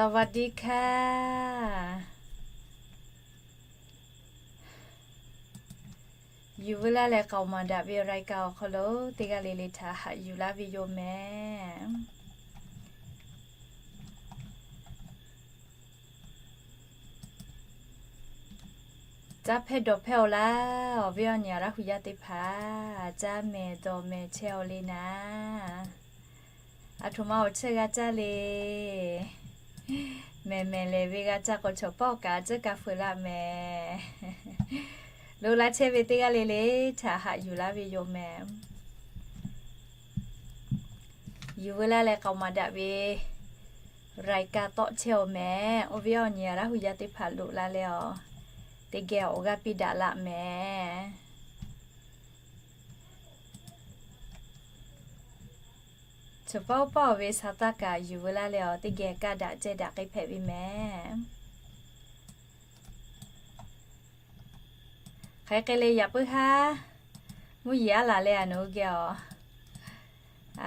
สวัสดีค่ะ Yuˬ veu laˇ leh k'aoˍ maˍ daꞈ ve รายการ awˬ hk'aw lo teˇ g'aˇ le le htaꞈ haꞈ yuˬ laˇ ve yoˬ mehˍ. Caˇ hpehˇ dawˬ hpehˇ-oˬ laˇ, awˬ viˉ awˬ nyi Laˇ huˍ yaˇ teˇ hpaˍ, caˇ mehˍ dawˬ mehˍ chehˇ-oˬ le naˍ. Aˬ htoꞈ ma awˬ cheuˇ g'a caˇ le. Mehˍ mehˍ lehˬ ve g'a caˇ k'o, chaw pawˆ kaꞈ a ciˉ ka feu laˇ mehˍ. Lo laˇ chehˇ ve teˇ g'aˇ le le htaꞈ haꞈ yuˬ laˇ ve yoˬ mehˍ. Yuˬ veu laˇ leh k'aoˍ maˍ daꞈ ve รายการ tawˆ chehˇ-oˬ mehˍ. Awˬ viˉ awˬ nyi Laˇ huˍ yaˇ teˇ hpaˍ loꞈ la leh-aˬ, teˇ geh awˬ g'aˇ piˇ daꞈ laˇ mehˍ. Chaw pawˆ pawˆ ve sa taˇ kaꞈ yuˬ veu laˇ leh-aˬ, teˇ geh kaˇ daꞈ ceh daꞈ k'ai hpehꞈ ve mehˍ. Hk'aˬ hk'e le yaꞈ puiˉ haˉ, mvuhˇ yeˬ aˉ laˬ leh a nawˬ hui geh-aˬ.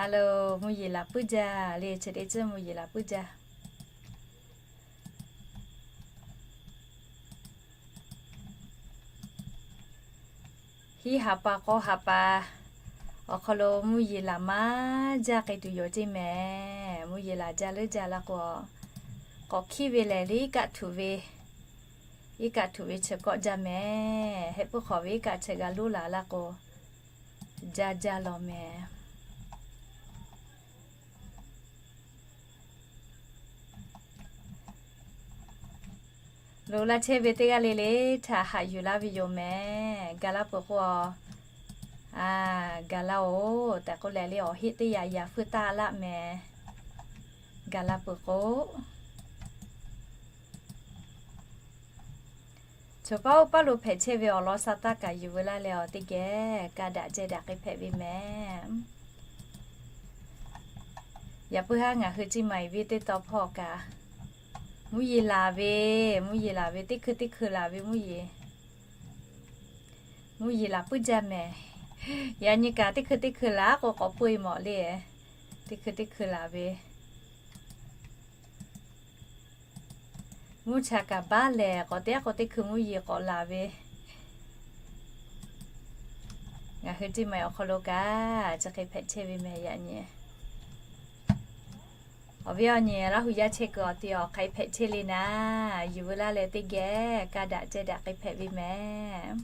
A lo, mvuhˇ yeˬ laˬ puiˉ jaˇ le, chi teˇ ceuˬ mvuhˇ yeˬ laˬ puiˉ jaˇ. Hiˉ haˍ pa k'awˇ haˍ pa awˬ hk'aw lo mvuhˇ yeˬ laˬ maˇ jaˇ k'ai tuˬ yoˬ ceˇ mehˍ. Mvuhˇ yeˬ laˬ jaˇ leuˉ jaˇ la k'o, k'awꞈ hkiˉ ve lehˬ le iˉ kaˆ htuꞈ ve, iˉ kaˆ htuꞈ ve chi kawˆ jaˇ mehˍ. Heh puiˉ hk'awꞈ ve iˉ kaˆ chi g'a loˉ laˬ la k'o, jaˇ jaˇ lawˬ mehˍ. Lo laˇ chehˇ ve teˇ g'aˇ le le htaꞈ haꞈ yuˬ laˇ ve yoˬ mehˍ. Gaˬ la peuˬ k'o, a, gaˬ la-oˬ tehꞈ k'oˆ leh le, awˬ heˆ teˇ yaꞈ yaꞈ feu taˇ laˇ mehˍ. Gaˬ la peuˬ k'o, chaw pawˆ pawˆ lo hpehꞈ chehˇ ve awˬ lawn sa taˇ kaꞈ yuˬ veu laˇ leh-aˬ, teˇ geh kaˇ daꞈ ceh daꞈ k'ai hpehꞈ ve mehˍ. Yaꞈ puiˉ haˉ ngaˬ hui Ciˇ maˬ-eˬ venˇ teˇ tawn hpawˇ kaꞈ, mvuhˇ yeˬ laˬ ve, mvuhˇ yeˬ laˬ ve, teˇ hkui teˇ hkui laˬ ve mvuhˇ yeˬ, mvuhˇ yeˬ laˬ puiˉ jaˇ mehˍ. Yaꞈ nyi kaꞈ teˇ hkui teˇ hkui laˬ k'o k'awꞈ puiˉ-e mawˬ le. Teˇ hkui teˇ hkui laˬ ve, mvuhˇ cha kaꞈ baˆ lehˬ k'awꞈ te aˉ k'o teˇ hkui mvuhˇ yeˬ k'awꞈ laˬ ve, ngaˬ hui Ciˇ maˬ-eˬ awˬ hk'aw lo kaꞈ chi hk'e hpehꞈ chehˇ ve mehˍ yaꞈ nyi. Awˬ viˉ awˬ nyi Laˇ huˍ yaˇ chehˇ kuiˬ awˬ ti awˬ hk'aˬ hk'e hpehꞈ chehˇ le naˍ, yuˬ veu laˇ leh teˇ geh kaˇ daꞈ ceh daꞈ k'ai hpehꞈ ve mehˍ.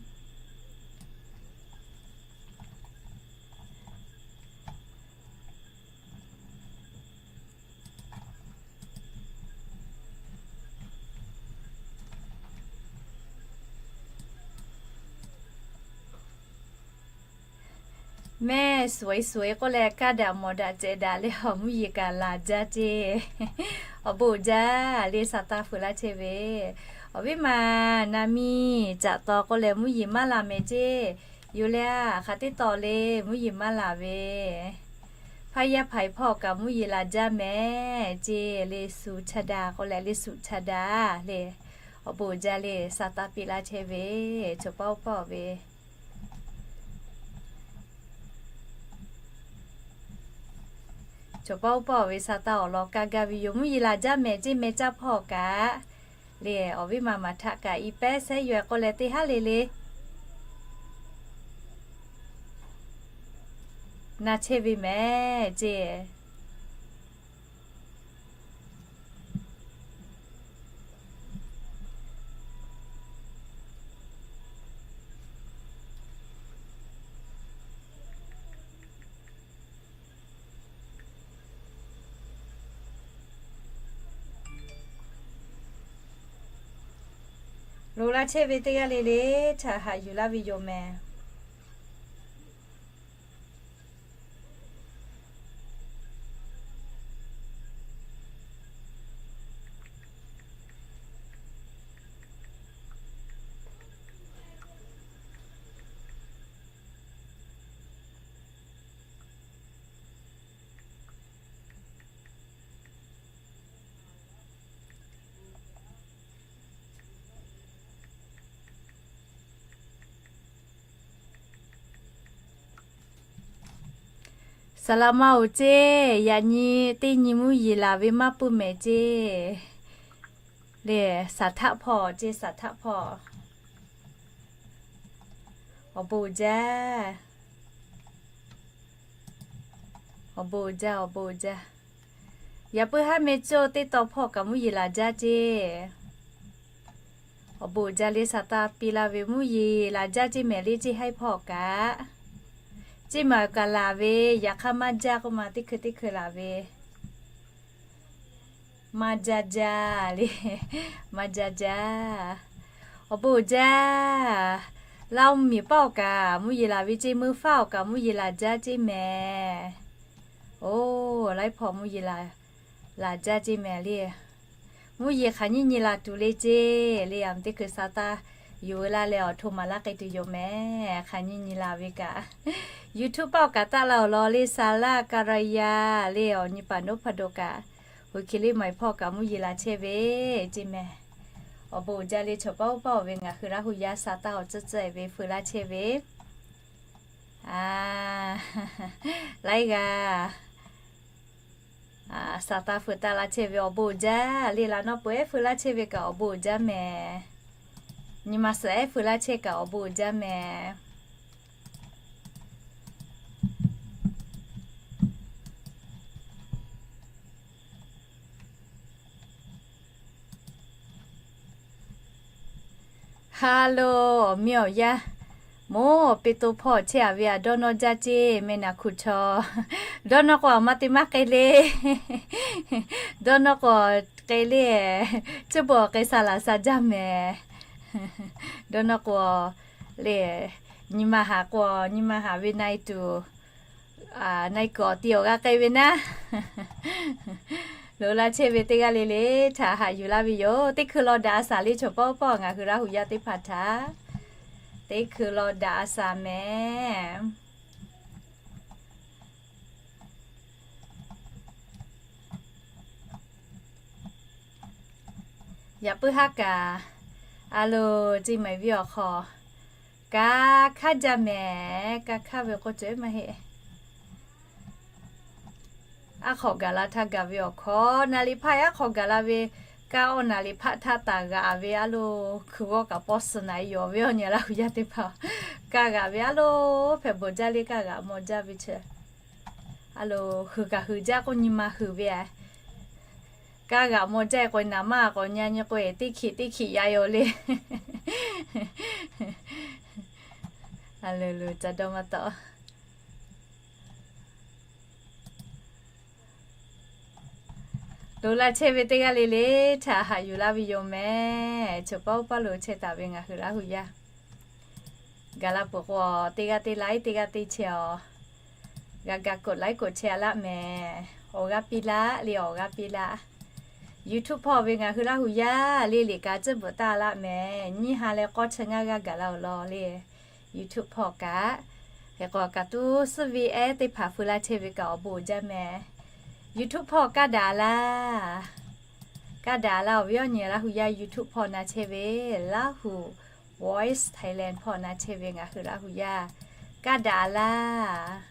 Mehˆ suhˍ suhˍ k'oˆ leh kaˇ daꞈ mawˬ daꞈ cehˬ daꞈ leh awˬ mvuhˇ yeˬ kaꞈ laˬ jaˇ ceˇ. Awˬ bon jaˇ le sa taˇ feu laˇ chehˇ ve. Awˬ viˉ maˬ na miˇ caꞈ taw k'oˆ leh mvuhˇ yeˬ maˇ laˬ mehˍ ceˇ. Yoˬ leh a hk'aˬ teˇ taw le mvuhˇ yeˬ maˇ laˬ ve. Hpaˇ yaˇ hpaˍ hpawˇ kaꞈ mvuhˇ yeˬ laˬ jaˇ mehˍ ceˇ le, suhˍ cha daꞈ k'oˆ leh le suhˍ cha daꞈ le. Awˬ bon jaˇ le sa taˇ piˇ laˇ chehˇ ve. Chaw pawˆ pawˆ ve Chaw pawˆ pawˆ ve sa taˇ awˬ lawn kaˇ gaˇ ve yoˬ. Mvuhˇ yeˬ laˬ jaˇ mehˍ ceˇ meh caˇ hpawˇ kaꞈ le, awˬ viˉ maˬ maˍ htaꞈ kaꞈ i pehˉ sehˉ yoˬ k'oˆ leh teˇ haˉ le le na chehˇ ve mehˍ ceˇ. Loꞈ la chehˇ ve teˇ g'aˇ le le htaꞈ haꞈ yuˬ laˇ ve yoˬ mehˍ. Saˍ laꞈ ma-oˬ ceˇ, yaꞈ nyi teˇ nyi mvuhˇ yeˬ laˬ ve maˇ peuˬ mehˍ ceˇ. Le, saˍ htaˆ hpawˇ ceˇ, saˍ htaˆ hpawˇ. Awˬ bon jaˇ. Awˬ bon jaˇ, awˬ bon jaˇ. Yaꞈ puiˉ haˉ meh cawˇ teˇ taw hpawˇ kaꞈ mvuhˇ yeˬ laˬ jaˇ ceˇ. Awˬ bon jaˇ le, saˍ taˍ piˇ laˇ ve mvuhˇ yeˬ laˬ jaˇ ceˇ mehˍ le, ceˇ haiˉ hpawˇ kaꞈ. Ceˇ maˬ kaꞈ laˬ ve, yaꞈ hk'aˇ maˇ jaˇ k'oˆ ma, teˇ hkui teˇ hkui laˬ ve. Maˇ jaˇ jaˇ le, maˇ jaˇ jaˇ. Awˬ bon jaˇ. Laˇ oˇ miˬ paˇ awˬ kaꞈ mvuhˇ yeˬ laˬ ve ceˇ, meuˇ faˉ awˬ kaꞈ mvuhˇ yeˬ laˬ jaˇ ceˇ mehˍ. Oˇ, laiˉ hpawˇ mvuhˇ yeˬ laˬ, laˬ jaˇ ceˇ mehˍ le. Mvuhˇ yeˬ hk'aˬ nyiˇ nyi laˬ tuˬ le ceˇ le, aˬ teˇ hkui saˍ taˍ yuˬ laˇ leh awˬ hto maˍ laˇ k'ai tuˬ yoˬ mehˍ, hk'aˬ nyiˇ nyi laˬ ve kaꞈ. YouTube paˇ awˬ kaꞈ taˆ la awˬ lawn le, Saˍ laˇ Kaˍraˍyaˍ le, awˬ nyi paˍ noˉ hpaˍ do kaꞈ, hui hki le maˬ hpawˇ kaꞈ mvuhˇ yeˬ laˬ chehˇ ve ceˇ mehˍ. Awˬ bon jaˇ le, chaw paˇ oˇ paˇ awˬ ve ngaˬ hui Laˇ hu yaˇ saˍ taˍ awˬ tcuhˉ tcuhˉ ve feu laˇ chehˇ ve. A, laiˉ g'aˇ saˍ taˍ feu taˍ laˇ chehˇ ve awˬ bon jaˇ le, laꞈ nawˉ peuˬ ehˉ feu laˇ chehˇ ve kaꞈ awˬ bon jaˇ mehˍ. Nyi ma suhˍ ehˉ feu laˇ chehˇ kaꞈ awˬ bon jaˇ mehˍ. Hello, awˬ miˇ awˬ yaˇ, moˉ awˬ pe to hpawˇ chehˇ a ve aꞈ, dawˇ nawˇ jaˇ ceˇ mehˍ naˬ hkuˬ chaw. Dawˇ nawˇ k'o aˬ ma te maˇ k'ai le. Dawˇ nawˇ k'o k'ai le, chi beuꞈ k'ai sha laˬ sha jaˇ mehˍ. Dawˇ nawˇ k'o le, nyi ma haꞈ k'o nyi ma haꞈ ve na e tuˬ, na e kuiˬ awˬ ti awˬ g'a k'ai ve naˉ. Loꞈ la chehˇ ve teˇ g'aˇ le le htaꞈ haꞈ yuˬ laˇ ve yoˬ. Teˇ hkui law daꞈ a shaˍ le, chaw paˇ oˇ paˇ ngaˬ hui Laˇ hu yaˇ teˇ hpaˍ htaꞈ. Teˇ hkui law daꞈ a shaˍ mehˍ. Yaꞈ puiˉ haˉ kaꞈ, a loˍ, ceˇ mehˍ viˉ awˬ hk'aw, ka hkaˇ jaˇ mehˍ. Ka hkaˇ ve k'o cawˬ maˇ heˆ. Aˉ hk'awꞈ gaˬ la htaˇ gaˬ ve awˬ hkawˇ, naˍ liꞈ hpaˆ aˉ hk'awꞈ gaˬ la ve, ka awˬ naˍ liꞈ hpaˆ htaˇ taˍ g'aꞈ ve a loˍ, hkui g'awˇ kaꞈ pawˇ suh naˍ e yoˬ ve awˬ nyi Laˇ hu yaˇ teˇ hpaˍ. Ka g'aꞈ ve a loˍ, hpehꞈ bawˬ jaˇ le, ka g'aꞈ mawˬ jaˇ ve chaw. A loˍ, huiˍ kaꞈ huiˍ jaˇ k'o nyi ma huiˍ ve a. Ka g'aꞈ mawˬ jaˇ e k'o, naˍ maˇ k'awꞈ nyi nyi k'o, teˇ hkiꞈ teˇ hkiꞈ yaꞈ yoˬ le. A loˍ loˍ, ca dawˇ maˇ tawˆ. Loꞈ la chehˇ ve teˇ g'aˇ le le htaꞈ haꞈ yuˬ laˇ ve yoˬ mehˍ. Chaw paˇ oˇ paˇ loˍ chehˇ taˍ ve ngaˬ hui Laˇ hu yaˇ. Gaˬ la peuˬ k'o, teˇ g'aˇ teˇ laiˉ, teˇ g'aˇ teˇ chehˇ awˬ. G'a ga กดไลค์ กดแชร์ laˆ mehˍ. Awˬ g'aˇ piˇ laˆ le, awˬ g'aˇ piˇ laˆ. YouTube hpawˇ ve ngaˬ hui Laˇ hu yaˇ le, liꞈ kaꞈ tcuhˉ bvuhꞈ taˍ laˆ mehˍ. Nyiˇ ha leh k'awˇ chi ngaˇ g'aˇ gaˬ la awˬ lawn le. YouTube hpawˇ kaꞈ, hk'e k'o kaꞈ tuˉ suhˉ ve ehˉ teˇ hpaˍ feu laˇ chehˇ ve kaꞈ awˬ bon uiˍ jaˇ mehˍ. YouTube hpawˇ kaˇ daꞈ laˇ. Kaˇ daꞈ laˇ, awˬ viˉ awˬ nyi Laˇ hu yaˇ YouTube hpawˇ na chehˇ ve, Laˇ hu Voice Thailand hpawˇ na chehˇ ve ngaˬ hui Laˇ hu yaˇ kaˇ daꞈ laˇ.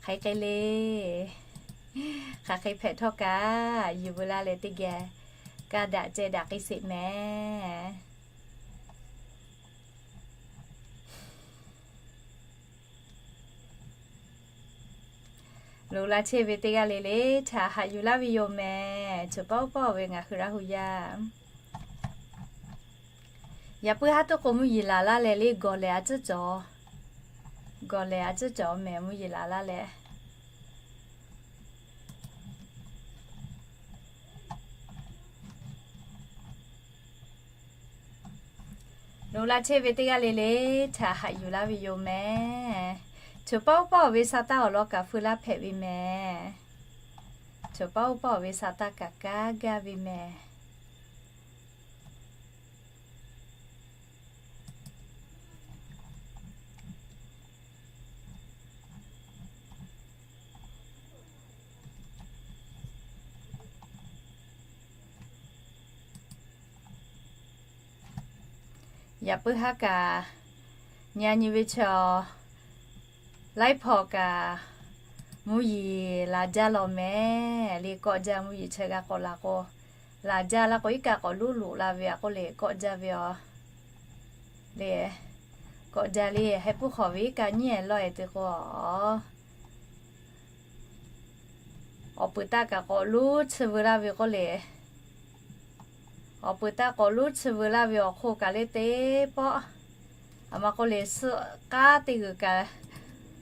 Hk'aˬ hk'e le, hk'aˬ hk'e hpehꞈ htawˇ kaꞈ, yuˬ veu laˇ leh teˇ geh kaˇ daꞈ ceh daꞈ k'ai sheˍ mehˍ. Loꞈ la chehˇ ve teˇ g'aˇ le le htaꞈ haꞈ yuˬ laˇ ve yoˬ mehˍ. Choˬ paˆ uˉ paˆ ve ngaˬ hui Laˇ hu yaˇ, yaꞈ puiˉ haˉ tuˉ k'o mvuhˇ yeˬ laˬ laˇ leh le, gawˬ lehˬ a tcuhˉ cawˬ, gawˬ lehˬ a tcuhˉ cawˬ mehˍ mvuhˇ yeˬ laˬ laˇ leh. Loꞈ la chehˇ ve teˇ g'aˇ le le htaꞈ haꞈ yuˬ laˇ ve yoˬ mehˍ. Choˬ paˆ uˉ paˆ ve sa taˇ awˬ lawn kaꞈ feu laˇ hpehꞈ ve mehˍ. Choˬ paˆ uˉ paˆ ve sa taˇ kaꞈ kaˇ gaˇ ve mehˍ. Yaꞈ puiˉ haˉ kaꞈ, nyi a nyi ve chaw laiˉ hpawˇ kaꞈ mvuhˇ yeˬ laˬ jaˇ lawˬ mehˍ. Le kawˆ jaˇ mvuhˇ yeˬ chi g'a k'awꞈ laˬ k'o, Laˬ jaˇ laˇ k'o, iˉ kaˆ k'awꞈ luˉ loꞈ la ve a k'oˆ le, kawˆ jaˇ ve a le. Kawˆ jaˇ le, heh puiˉ hk'awꞈ ve iˉ kaˆ nyiˉ ehˍ lawˇ ehˍ te k'o, awˬ peuˬ taˆ kaꞈ k'awꞈ luˉ chi veu laˇ ve k'oˆ le. Awˬ peuˬ taˆ k'awꞈ luˉ chi veu laˇ ve awˬ hk'oˆ kaꞈ le teˇ pawˆ, aˬ ma k'oˆ le, suhˆ k'aˉ teˇ g'uiˬ kaꞈ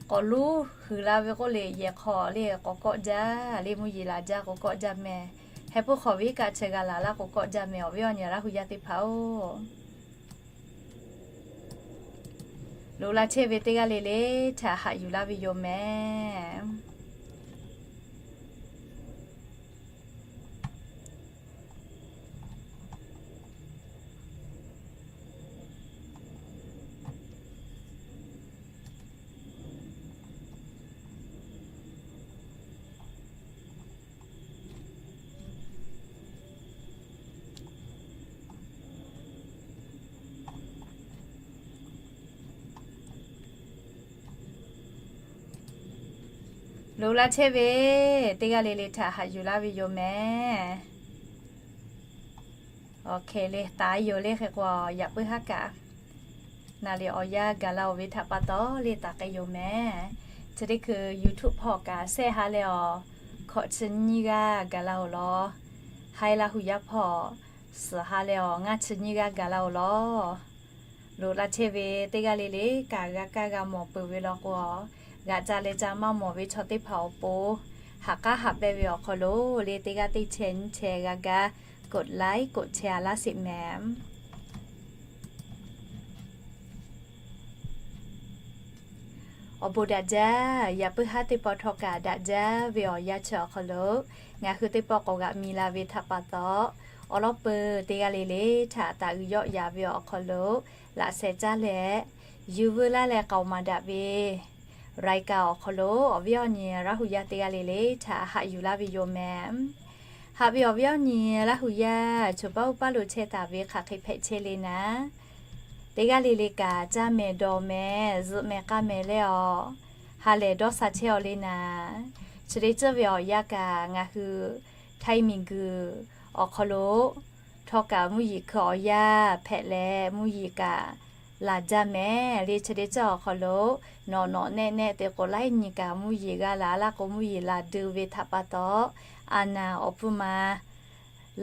k'awꞈ luˉ huiˍ la ve k'oˆ le, yehˬ hk'aw le k'awꞈ kawˆ jaˇ le, mvuhˇ yeˬ laˬ jaˇ k'o kawˆ jaˇ meh. Heh puiˉ hk'awꞈ ve iˉ kaˆ chi g'a laˬ laˇ k'o kawˆ jaˇ meh, awˬ viˉ awˬ nyi Laˇ hu yaˇ teˇ hpaˍ-oˬ. Loꞈ la chehˇ ve teˇ g'aˇ le le htaꞈ haꞈ yuˬ laˇ ve yoˬ meh. Loꞈ la chehˇ ve teˇ g'aˇ le le htaꞈ haꞈ yuˬ laˇ ve yoˬ meh. Awˬ hk'e le taˍ yoˬ le hk'e k'o, yaꞈ puiˉ haˉ kaꞈ naˬ liꞈ awˬ yanˇ gaˬ la-oˬ ve htaꞈ pa taw le taˍ k'ai yoˬ meh. Chi teˇ hkui YouTube hpawˇ kaꞈ share ha leh awˬ hkawꞈ chi nyiˇ g'aˇ gaˬ la-oˬ law. Haiˉ Laˇ hu yaˇ hpawˇ suhˍ ha leh awˬ ngaˇ chi nyiˇ g'aˇ gaˬ la-oˬ law. Loꞈ la chehˇ ve teˇ g'aˇ le le kaꞈ g'a kaˇ g'a mawˬ peuˬ ve law k'o, g'aꞈ ca leh ca maˇ mawˬ ve chaw teˇ hpaˍ awˬ pon, haꞈ k'aˉ haꞈ pehnˇ ve awˬ hk'aw lo le teˇ g'aˇ teˇ chehˇ nyiˇ chehˇ g'a gaˇ กดไลค์ กดแชร์ laˇ sheˍ meh. Awˬ bon daꞈ jaˇ, yaꞈ puiˉ haˉ teˇ pawˆ htawˇ kaꞈ daꞈ jaˇ ve awˬ yanˇ chi awˬ hk'aw lo, ngaˬ hui teˇ pawˆ k'awꞈ g'aꞈ mi la ve htaꞈ pa taw, awˬ lawn peuˬ teˇ g'aˇ le le htaꞈ taꞈ uiˍ yawˆ yaˍ ve awˬ hk'aw lo, laꞈ sheh caˇ leh, yuˬ veu laˇ leh k'aoˍ maˍ daꞈ ve รายการ awˬ hk'aw lo awˬ viˉ awˬ nyi Laˇ hu yaˇ teˇ g'aˇ le le htaꞈ haꞈ yuˬ laˇ ve yoˬ meh. Haꞈ ve awˬ viˉ awˬ nyi Laˇ hu yaˇ choˬ paˉ uˉ paˉ lo chehˇ taˍ ve hk'aˬ hk'e hpehꞈ chehˇ le naˉ, teˇ g'aˇ le le kaꞈ caˇ meh dawˬ meh zuhꞈ meh k'aˇ meh leh awˬ, ha lehˬ dawˇ sha chehˇ-aw le naˉ, chi te tcuhˇ ve awˬ yanˇ kaꞈ ngaˬ hui Htaiˇ miˬguiˬ awˬ hk'aw lo htawˇ kaꞈ mvuhˇ yeˬ hkui awˬ yanˇ hpehꞈ leh mvuhˇ yeˬ kaꞈ laˬ jaˇ meh le. Chi te tcuhˇ awˬ hk'aw lo nawꞈ nawꞈ nehˆ nehˆ te k'o laiˉ nyi kaꞈ mvuhˇ yeˬ g'a laˬ laˇ k'o mvuhˇ yeˬ laˬ deu ve htaꞈ pa taw, a naˍ awˬ pfuhˇ ma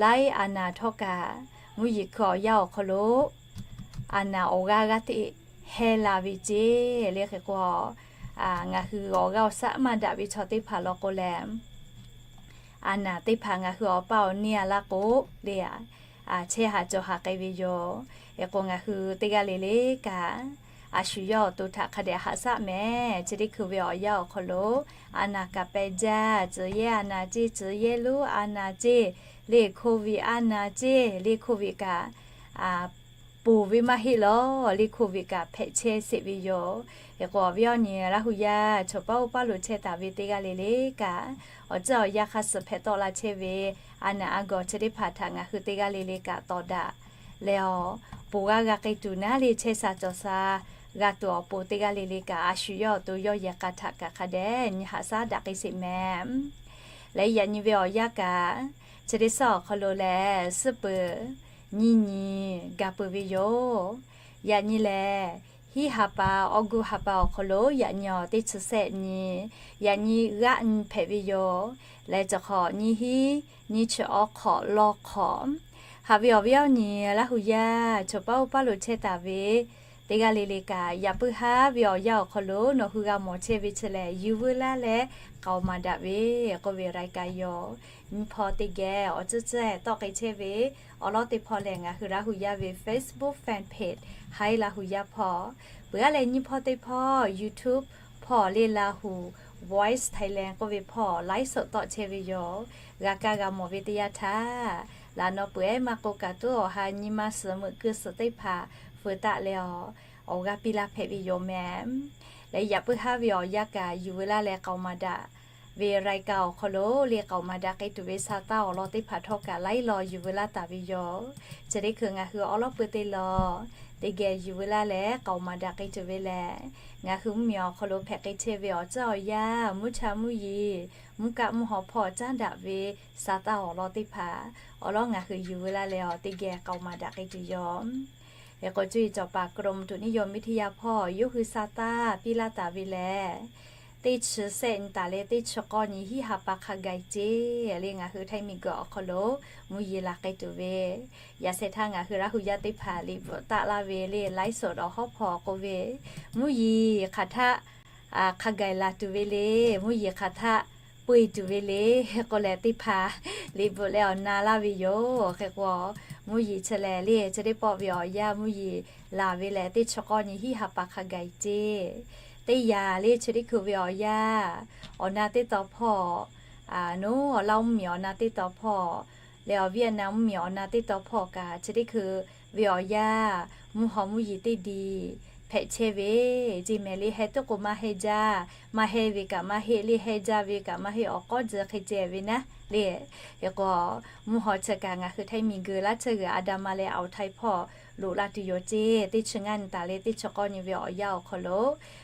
laiˉ a naˍ htawˇ kaꞈ mvuhˇ yeˬ hkui awˬ yanˇ awˬ hk'aw lo a naˍ awˬ g'aˇ g'aˇ teꞈ heh la ve ceˇ le hk'e k'o, ngaˬ hui awˬ g'aˇ awˬ shaˉ maˇ daꞈ ve chaw teˇ hpaˍ law k'o leh, a naˍ teˇ hpaˍ ngaˬ hui awˬ paˇ awˬ neˇ a laˇ k'o le, chehˇ haˍ cawˬ haˍ k'ai ve yoˬ. Hk'e k'o ngaˬ hui teˇ g'aˇ le le kaꞈ, a shu yawˇ awˬ to htaꞈ hk'a dehꞈ haꞈ shaˆ meh. Chi teˇ hkui ve awˬ yanˇ awˬ hk'aw lo, a naˍ kaꞈ peh jaˇ, tcuh yehˇ a naˍ ceˇ, tcuh yehˇ lonˉ a naˍ ceˇ, le โควิด a naˍ ceˇ, le โควิด kaꞈ ponˬ ve maˇ heˆ lawˬ, le โควิด kaꞈ hpehꞈ chehˇ sheˍ ve yoˬ. Hk'e k'o awˬ viˉ awˬ nyi Laˇ hu yaˇ choˬ paˉ uˉ paˉ lo chehˇ taˍ ve teˇ g'aˇ le le kaꞈ, awˬ ceuˬ awˬ yanˇ hk'a suhˍ hpehꞈ tawˆ la chehˇ ve a naˍ a gawˬ chi teˇ hpaˍ htaꞈ ngaˬ hui teˇ g'aˇ le le kaꞈ tawˍ daꞈ leh awˬ, ponˬ g'aˇ g'a k'ai tuˬ naˉ le chehˇ sha cawˬ sha g'a tuˬ awˬ pon teˇ g'aˇ le le kaꞈ a shu yawˇ awˬ to yawˇ yehˬ k'a htaꞈ kaꞈ hk'a dehꞈ nyi haꞈ shaˉ daꞈ k'ai sheˍ meh. Leh yaꞈ nyi ve awˬ yanˇ kaꞈ, chi teˇ suhˉ awˬ hk'aw lo lehˬ suhˉ peuˬ nyiˇ nyi gaˬ peuˬ ve yoˬ. Yaꞈ nyi lehˬ, hiˉ ha pa, awˬ gu ha pa awˬ hk'aw lo yaꞈ nyi awˬ teˇ chi sehˆ nyi, yaꞈ nyi g'aˆ nyi hpehꞈ ve yoˬ. Leh cawˬ hk'awꞈ nyiˇ hiˉ nyiˇ chi awˬ hk'awꞈ lawˇ hk'awꞈ, haꞈ ve awˬ viˉ awˬ nyi Laˇ hu yaˇ choˬ paˉ uˉ paˉ lo chehˇ taˍ ve teˇ g'aˇ le le kaꞈ, yaꞈ puiˉ haˉ ve awˬ yanˇ awˬ hk'aw lo nawˬ hui g'a mawˬ chehˇ ve chi lehˬ, yuˬ veu laˇ leh k'aoˍ maˍ daꞈ ve k'oˆ ve รายการ yoˬ. Nyi hpawˇ teˇ geh awˬ tcuhˇ tcuhˇ tawˆ k'ai chehˇ ve awˬ lawn teˇ hpawˇ lehˬ, ngaˬ hui Laˇ hu yaˇ ve Facebook fan page Haiˉ Laˇ hu yaˇ hpawˇ, peuˬ aˉ leh nyi hpawˇ teˇ hpawˇ YouTube hpawˇ le Laˇ hu Voice Thailand k'oˆ ve hpawˇ ไลฟ์สด tawˆ chehˇ ve yoˬ. G'a kaˇ g'a mawˬ ve teˇ yanˇ htaˇ, laꞈ naw peuˬ ehˉ maˇ k'oˆ kaꞈ tuˉ awˬ ha nyi ma suhˍ meuꞈ keu suhˍ teˇ hpaˍ feu taˆ leh awˬ, awˬ g'aˇ piˇ laˇ hpehꞈ ve yoˬ meh. Leh yaꞈ puiˉ haˉ ve awˬ yanˇ kaꞈ yuˬ veu laˇ leh k'aoˍ maˍ daꞈ ve รายการ awˬ hk'aw lo le k'aoˍ maˍ daꞈ k'ai tuˬ ve sha taˇ awˬ lawn teˇ hpaˍ htawˇ kaꞈ laiˉ law yuˬ veu laˇ taˍ ve yoˬ. Chi teˇ hkui ngaˬ hui awˬ lawn peuˬ teˇ law Teˇ geh yuˬ veu laˇ leh k'aoˍ maˍ daꞈ k'ai tuˬ ve lehˬ, ngaˬ hui mvuhˇmiˬ awˬ hk'aw lo hpehꞈ k'ai chehˇ ve awˬ caˉ awˬ yanˇ, mvuhˇ cha mvuhˇ yeˬ, mvuhˇ kaˆ mvuhˇ haw hpawˇ caˉ daꞈ ve Saˍtanˍ awˬ lawn teˇ hpaˍ awˬ lawn ngaˬ hui yuˬ veu laˇ leh, awˬ teˇ geh k'aoˍ maˍ daꞈ k'ai tuˬ yoˬ. Hk'e k'o, cuˇ yiˍ cawˬ paˍ กรมอุตุนิยมวิทยา hpawˇ yawˇ hui Saˍtanˍ piˇ laˇ taˍ ve lehˬ, teˇ chi sehˆ nyi taˍ leh teˇ chi k'awˇ nyi hiˆ ha pa hk'a gaˬ ceˇ le. Ngaˬ hui Htaiˇ miˬguiˬ awˬ hk'aw lo mvuhˇ yeˬ laˬ k'ai tuˬ ve, yaꞈ shehˍ htaˇ ngaˬ hui Laˇ hu yaˇ teˇ hpaˍ liꞈ bvuhꞈ taˆ laˇ ve le, ไลฟ์สด awˬ hawˉ hpawˇ k'oˆ ve, mvuhˇ yeˬ hk'aˬ htaˆ hk'a gaˬ laˬ tuˬ ve le, mvuhˇ yeˬ hk'aˬ htaˆ peu eˬ tuˬ ve le k'oˆ leh, teˇ hpaˍ liꞈ bvuhꞈ leh awˬ na laˇ ve yoˬ. Hk'e k'o, mvuhˇ yeˬ chi lehˬ le, chi teˇ pawˆ ve awˬ yanˇ mvuhˇ yeˬ laˬ ve lehˬ, teˇ chi k'awˇ nyi hiˆ ha pa hk'a gaˬ ceˇ. Teˇ yanˇ le, chi teˇ hkui ve awˬ yanˇ, awˬ na teˇ taw hpawˇ, a, nawˬ awˬ Laˇ huˍ mvuhˇmiˬ awˬ na teˇ taw hpawˇ leh awˬ Vietnam mvuhˇmiˬ awˬ na teˇ taw hpawˇ kaꞈ, chi teˇ hkui ve awˬ yanˇ mvuhˇ haw mvuhˇ yeˬ teˇ diˬ hpehꞈ chehˇ ve ceˇ mehˍ le. Heh tuˉ k'o maˇ heh jaˇ, maˇ heh ve kaꞈ maˇ heˆ le, heh jaˇ ve kaꞈ maˇ heˆ, awˬ k'awˉ tcuh hk'e ceh ve naˉ le. Hk'e k'o, mvuhˇ haw chi kaꞈ ngaˬ hui Htaiˇ miˬguiˬ laˇ tsuhˇ g'uiˬ Adamah leh Awˬ htaiˍ hpawˇ loꞈ la tuˬ yoˬ ceˇ. Teˇ chi ngaˇ nyi taˍ leh teˇ chi k'awˇ nyi ve awˬ yanˇ awˬ hk'aw lo,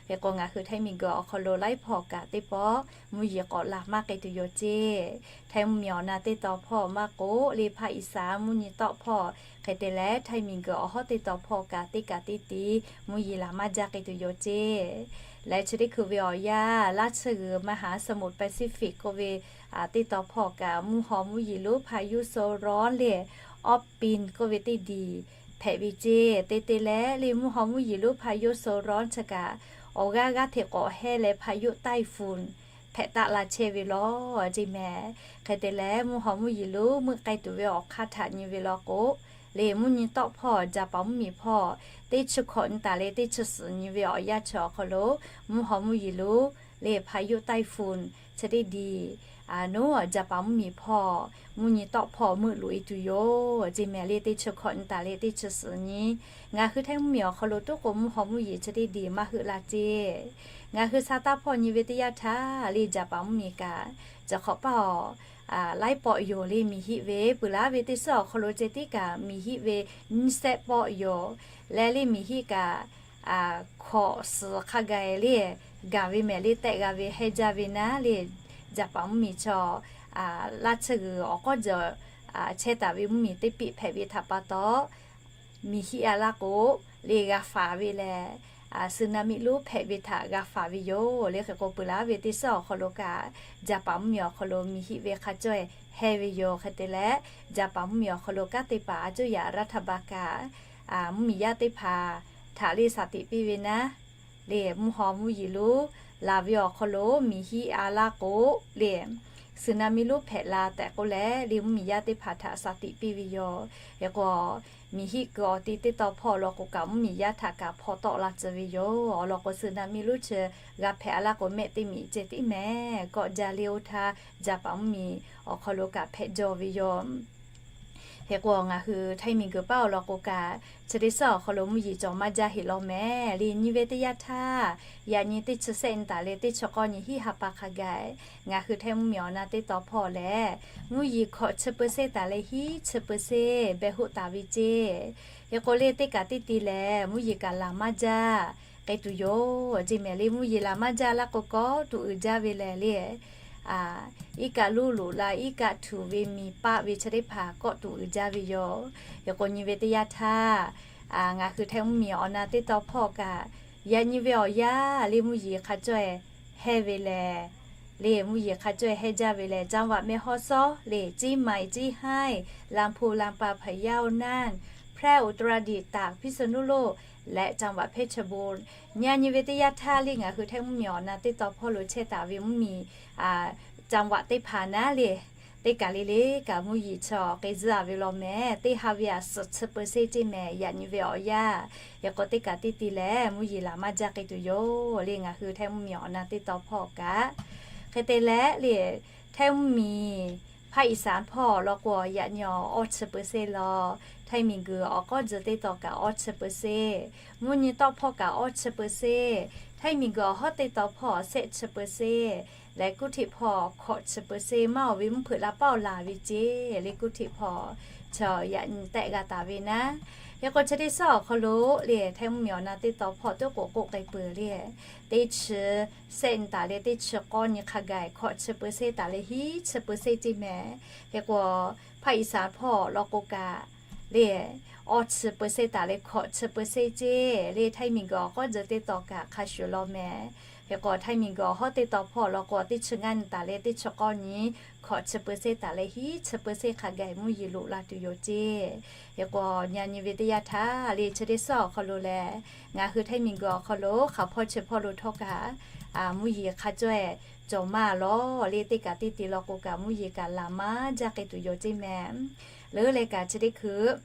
hk'e k'o, ngaˬ hui Htaiˇ miˬguiˬ awˬ hk'aw lo laiˉ hpawˇ kaꞈ teˇ pawˆ mvuhˇ yeˬ k'awꞈ laˬ maˇ k'ai tuˬ yoˬ ceˇ. Htaiˇ mvuhˇmiˬ awˬ na teˇ taw hpawˇ maˇ k'oˆ le, hpaˇ Iˉsaˍ mvuhˇ nyi tawˆ hpawˇ hk'e te leh, Htaiˇ miˬguiˬ awˬ hawˉ teˇ taw hpawˇ kaꞈ teˇ kaꞈ teˇ tiˉ mvuhˇ yeˬ laˬ maˇ jaˇ k'ai tuˬ yoˬ ceˇ. Leh chi teˇ hkui ve awˬ yanˇ, laˇ tsuhˇ g'uiˬ maˇ haˍ, สมุทรแปซิฟิก k'oˆ ve teˇ taw hpawˇ kaꞈ mvuhˇ haw mvuhˇ yeˬ lonˉ พายุโซนร้อน le, ออฟปิน k'oˆ ve teˇ diˬ hpehꞈ ve ceˇ. Te te leh le, mvuhˇ haw mvuhˇ yeˬ lonˉ พายุโซนร้อน chi kaꞈ awˬ g'aˇ g'aˇ hteꞈ k'awꞈ heh leh พายุไต้ฝุ่น hpehꞈ taˆ la chehˇ ve law ceˇ mehˍ. Hk'e te leh, mvuhˇ haw mvuhˇ yeˬ lonˉ meuˆ k'ai tuˬ ve awˬ hk'aˇ htaꞈ nyi ve law k'o, le mvuhˇ nyi tawˆ hpawˇ Jaˍpaˍ mvuhˇmiˬ hpawˇ teˇ chi hkawꞈ nyi taˍ leh teˇ chi suhˍ nyi ve awˬ yanˇ chi awˬ hk'aw lo, mvuhˇ haw mvuhˇ yeˬ lonˉ le พายุไต้ฝุ่น chi teˇ diˬ, a, nawˬ Jaˍpaˍ mvuhˇmiˬ hpawˇ mvuhˇ nyi tawˆ hpawˇ meuˆ loꞈ e tuˬ yoˬ ceˇ mehˍ le. Teˇ chi hkawꞈ nyi taˍ leh teˇ chi suhˍ nyi, ngaˬ hui Htaiˇ mvuhˇmiˬ awˬ hk'aw lo tuˉ k'o mvuhˇ haw mvuhˇ yeˬ chi teˇ diˬ maˇ heuˆ la ceˇ. Ngaˬ hui Saˍtanˍ hpawˇ nyi ve teˇ yanˇ htaˇ le, Jaˍpaˍ mvuhˇmiˬ kaꞈ, caˬ hk'awꞈ paˇ awˬ laiˉ pawˆ yoˬ le, miˬ hiˆ ve peuˬ laˇ ve teˇ suhˉ awˬ hk'aw lo ceh tiˉ kaꞈ miˬ hiˆ ve nyiˇ sehˆ pawˆ yoˬ. Leh le miˬ hiˆ kaꞈ hkawꞈ suhˍ hk'a gaˬ le gaˬ ve mehˍ le, tehˆ g'a ve heh jaˇ ve naˉ le, Jaˍpaˍ mvuhˇmiˬ chaw laˇ tsuhˇ g'uiˬ awˬ k'awˉ jaw chehˇ taˍ ve mvuhˇmiˬ teˇ piˆ hpehꞈ ve htaꞈ pa taw, miˬ hiˆ a laˇ k'o, le g'a faˍ ve lehˬ, สึนามิ lonˉ hpehꞈ ve htaꞈ g'a faˍ ve yoˬ. Le hk'e k'o, peuˬ laˇ ve teˇ suhˉ awˬ hk'aw lo kaꞈ, Jaˍpaˍ mvuhˇmiˬ awˬ hk'aw lo miˬ hiˆ ve hk'a cawˇ heh ve yoˬ. Hk'e te leh, Jaˍpaˍ mvuhˇmiˬ awˬ hk'aw lo kanˉ te paˍ a cuˇ yaꞈ รัฐบาล kaꞈ, mvuhˇmiˬ yaˇ teˇ hpaˍ htaꞈ le shaˍ tiꞈ piˇ ve naˉ, le mvuhˇ haw mvuhˇ yeˬ lonˉ laˬ ve awˬ hk'aw lo miˬ hiˆ a laˇ k'o, le สึนามิ lonˉ hpehꞈ la tehꞈ k'oˆ leh, le mvuhˇmiˬ yaˇ teˇ hpaˍ htaꞈ shaˍ tiꞈ piˇ ve yoˬ. Hk'e k'o, miˬ hiˆ kuiˬ awˬ ti teˇ taw hpawˇ awˬ lawn k'o kaꞈ, mvuhˇmiˬ yaˇ htaꞈ kaꞈ hpaw tawˆ la tcuh ve yoˬ. Awˬ lawn k'o, สึนามิ lonˉ chi g'a hpehꞈ a laˇ k'o, mehˆ teˇ miꞈ ceh tiˉ mehˍ kawˆ jaˇ le. Oˇ htaˇ, Jaˍpaˍ mvuhˇmiˬ awˬ hk'aw lo kaꞈ hpehꞈ jaw ve yoˬ. Hk'e k'o, ngaˬ hui Htaiˇ miˬguiˬ paˉ awˬ lawn k'o kaꞈ, chi teˇ suhˉ awˬ hk'aw lo mvuhˇ yeˬ cawˬ maˇ jaˇ heˆ law mehˍ. Le nyi ve teˇ yanˇ htaˇ, yaꞈ nyi teˇ chi sehˆ nyi taˍ leh teˇ chi k'awˇ nyi hiˆ ha pa hk'a gaˬ, ngaˬ hui Htaiˇ mvuhˇmiˬ awˬ na teˇ taw hpawˇ lehˬ, mvuhˇ yeˬ hkawꞈ chi เปอร์เซ็นต์ taˍ leh hiˉ chi เปอร์เซ็นต์ beh hoˆ taˍ ve ceˇ. Hk'e k'o, le teˇ kaꞈ teˇ ti lehˬ mvuhˇ yeˬ kaꞈ laˬ maˇ jaˇ k'ai tuˬ yoˬ ceˇ mehˍ. Le mvuhˇ yeˬ laˬ maˇ jaˇ laˇ k'o, kawˆ tuˬ uiˍ jaˇ ve lehˬ le, iˉ kaˆ lonˉ loꞈ la, iˉ kaˆ htuꞈ ve miˬ paˆ ve chi teˇ hpaˍ kawˆ tuˬ uiˍ jaˇ ve yoˬ. Hk'e k'o, nyi ve teˇ yanˇ htaˇ, ngaˬ hui Htaiˇ mvuhˇmiˬ awˬ na teˇ taw hpawˇ kaꞈ, yaꞈ nyi ve awˬ yanˇ le mvuhˇ yeˬ hk'a cawˇ heh ve lehˬ, le mvuhˇ yeˬ hk'a cawˇ heh jaˇ ve lehˬ, จังหวัดแม่ฮ่องสอน le, เชียงใหม่ เชียงราย ลำพูน ลำปาง พะเยา น่าน แพร่ อุตรดิตถ์ ตาก พิษณุโลก และ จังหวัดเพชรบูรณ์ nyi nyi ve teˇ yanˇ htaˇ le ngaˬ hui Htaiˇ mvuhˇmiˬ awˬ na teˇ taw hpawˇ lo chehˇ taˍ ve mvuhˇmiˬ จังหวัด teˇ hpaˍ naˉ le, teˇ kaˬ le le kaꞈ mvuhˇ yeˬ chaw k'ai zuhˆ a ve law mehˍ. Teˇ ha ve aꞈ suhˍ chi เปอร์เซ็นต์ ceˇ mehˍ, yaꞈ nyi ve awˬ yanˇ. Hk'e k'o, teˇ kaˬ teˇ ti lehˬ mvuhˇ yeˬ laˬ maˇ jaˇ k'ai tuˬ yoˬ. Le ngaˬ hui Htaiˇ mvuhˇmiˬ awˬ na teˇ taw hpawˇ kaꞈ, hk'e te leh le Htaiˇ mvuhˇmiˬ ภาคอีสาน hpawˇ law k'o, yaꞈ nyi awˬ awˇ chi เปอร์เซ็นต์ law, Htaiˇ miˬguiˬ awˬ k'awˉ tcuh teˇ taw kaꞈ awˇ chi เปอร์เซ็นต์, mvuhˇ nyi tawˆ hpawˇ kaꞈ awˇ chi เปอร์เซ็นต์, Htaiˇ miˬguiˬ awˬ hawˉ teˇ taw hpawˇ shehˆ chi เปอร์เซ็นต์, leh kuˇ htiꞈ hpawˇ hkawꞈ chi เปอร์เซ็นต์ maˇ awˬ ve mvuhˇ hpeuꞈ la paˉ awˬ laˬ ve ceˇ. Le kuˇ htiꞈ hpawˇ chaw yaꞈ nyi tehˆ g'a taˍ ve naˉ, Hk'e k'o chi teˇ suhˉ awˬ hk'aw lo le, Htaiˇ mvuhˇmiˬ awˬ na teˇ taw hpawˇ tuˉ k'oˍ k'oˆ k'ai peuˬ le, teˇ chi sehˆ nyi taˍ leh teˇ chi k'awˇ nyi hk'a gaˬ hkawꞈ chi peu ceh taˍ leh hiˉ chi peu ceh ceˇ mehˍ. Hk'e k'o, hpaˇ Iˉsaˍ hpawˇ law k'o kaꞈ le, awˇ chi peu ceh taˍ leh hkawꞈ chi peu ceh ceˇ le, Htaiˇ miˬguiˬ awˬ k'awˉ jeh teˇ taw kaꞈ hk'a shuˍ law mehˍ. Hk'e k'o, Htaiˇ miˬguiˬ awˬ hawˉ teˇ taw hpawˇ law k'o, teˇ chi ngaˇ nyi taˍ leh teˇ chi k'awˇ nyi hkawꞈ chi peu ceh taˍ leh hiˉ chi peu ceh hk'a gaˬ mvuhˇ yeˬ loꞈ la tuˬ yoˬ ceˇ. Hk'e k'o, nyi nyi ve teˇ yanˇ htaˇ le, chi teˇ suhˉ awˬ hk'aw lo lehˬ, ngaˬ hui Htaiˇ miˬguiˬ awˬ hk'aw lo hk'aˬ hpawˇ chi hpawˇ lo htawˇ kaꞈ mvuhˇ yeˬ hk'a cawˇ-e cawˬ maˇ lawˬ le, teˇ kaꞈ teˇ te law k'o kaꞈ mvuhˇ yeˬ kaꞈ laˬ maˇ jaˇ k'ai tuˬ yoˬ ceˇ mehˍ. Leuˉ leh kaꞈ chi teˇ hkui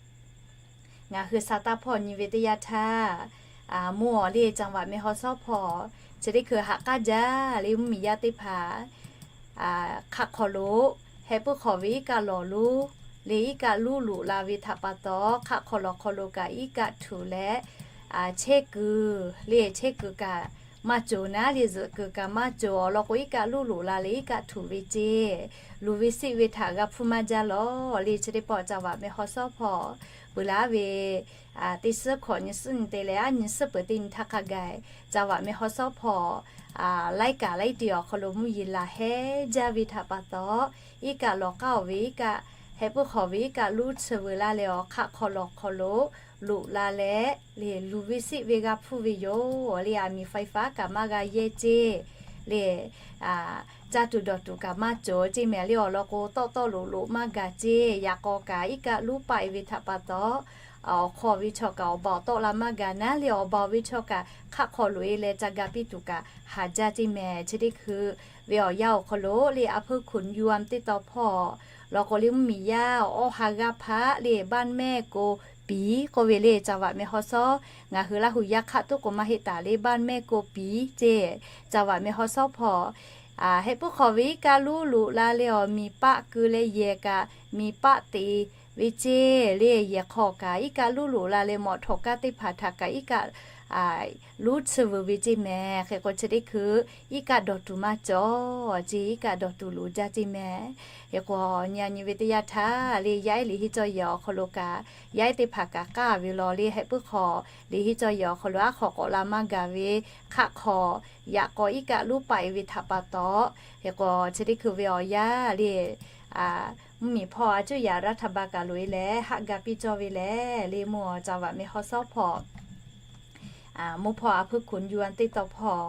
ngaˬ hui sa taˇ hpawˇ nyi ve teˇ yanˇ htaˇ, mvuhˇ awˬ le จังหวัดแม่ฮ่องสอน hpawˇ chi teˇ hkui haꞈ k'aˉ jaˇ le, mvuhˇmiˬ yaˇ teˇ hpaˍ hk'aˆ hk'aw lo heh puiˉ hk'awꞈ ve iˉ kaˆ lawˬ lonˉ le, iˉ kaˆ luˉ loꞈ la ve htaꞈ pa taw, hk'aˆ hk'aw lawˬ hk'aw lo kaꞈ iˉ kaˆ htuꞈ leh, chehˇ kuiˬ le, chehˇ kuiˬ kaꞈ maˇ cawˬ naˉ le, zuhꞈ kuiˬ kaꞈ maˇ cawˬ awˬ lawn k'o, iˉ kaˆ luˉ loꞈ la leh iˉ kaˆ htuꞈ ve ceˇ, luˬ ve siˆ ve htaꞈ g'a hpuˇ maˇ jaˇ lawˬ le. Chi teˇ pawˆ จังหวัดแม่ฮ่องสอน hpawˇ peuˬ laˇ ve teˇ suhˉ hkawꞈ nyi suhˉ nyi te leh aˉ nyi suhˉ peuˬ teˇ nyi htaˇ hk'a gaˬ จังหวัดแม่ฮ่องสอน hpawˇ laiˉ kaꞈ laiˉ te awˬ hk'aw lo mvuhˇ yeˬ laˬ hehˉ jaˇ ve htaꞈ pa taw, iˉ kaˆ lawˬ k'aˉ-oˬ ve iˉ kaˆ, heh puiˉ hk'awꞈ ve iˉ kaˆ luˉ chi veuˬ laˇ leh awˬ hk'aˆ hk'aw lawˬ hk'aw lo loꞈ la leh le, luˬ ve siˆ ve g'a hpuˇ ve yoˬ le. Aˬ miˍ ไฟฟ้า kaꞈ maˇ g'a yehˇ ceˇ le, caˇ tuˬ dawˬ tuˬ kaꞈ maˇ cawˬ ceˇ mehˍ le. Awˬ lawn k'o, tawˆ tawˆ loꞈ loꞈ maˇ gaˬ ceˇ. Yaꞈ k'aw kaꞈ iˉ kaˆ luˉ paˆ-e ve htaꞈ pa taw, awˬ hk'aw ve chaw kaꞈ awˬ baˬ awˬ tawˆ la maˇ gaˬ naˉ le, awˬ baˬ ve chaw kaꞈ hk'aˆ hk'aw loꞈ-e leh ca ga piˇ tuˬ kaꞈ haˍ jaˇ ceˇ mehˍ. Chi teˇ hkui ve awˬ yanˇ awˬ hk'aw lo le, อำเภอขุนยวม teˇ taw hpawˇ law k'o le, mvuhˇmiˬ yaˇ awˇ ha g'aˇ hpaˆ le บ้านแม่โกปี k'oˆ ve le, จังหวัดแม่ฮ่องสอน ngaˬ hui Laˇ huˍ yaˇ hk'aˆ tuˉ k'o maˇ heˆ taˍ le, บ้านแม่โกปี ceˇ จังหวัดแม่ฮ่องสอน hpawˇ heh puiˉ hk'awꞈ ve iˉ kaˆ luˉ loꞈ la leh awˬ miˬ paˆ keu leh yehˬ kaꞈ miˬ paˆ te ve ceˇ le, yehˬ hk'aw kaꞈ iˉ kaˆ luˉ loꞈ la leh mawꞈ htawꞈ kaˇ teˇ hpaˍ htaꞈ kaꞈ iˉ kaˆ luˉ chi veuˬ ve ceˇ mehˍ. Hk'e k'o chi teˇ hkui iˉ kaˆ dawˬ tuˬ maˇ cawˬ ceˇ, iˉ kaˆ dawˬ tuˬ loˍ jaˇ ceˇ mehˍ. Hk'e k'o, nyi nyi ve teˇ yanˇ htaˇ le, yaˇ ehˉ liꞈ henˇ cawˇ yehˬ awˬ hk'aw lo kaꞈ yaˇ ehˉ teˇ hpaˍ kaꞈ k'aˇ ve law le, heh puiˉ hk'awꞈ liꞈ henˇ cawˇ yehˬ awˬ hk'aw lo aˉ hk'aw k'awꞈ la maˇ gaˬ ve hk'aˆ hk'aw yaꞈ k'aw iˉ kaˆ luˉ paˆ-e ve htaꞈ pa taw, hk'e k'o chi teˇ hkui ve awˬ yanˇ le, mvuhˇmiˬ hpawˇ a cuˇ yaꞈ รัฐบาล kaꞈ loꞈ-e leh haˆ ga piˇ cawˇ ve lehˬ le, mvuhˇ awˬ จังหวัดแม่ฮ่องสอน hpawˇ mvuhˇ hpawˇ อำเภอขุนยวม teˇ taw hpawˇ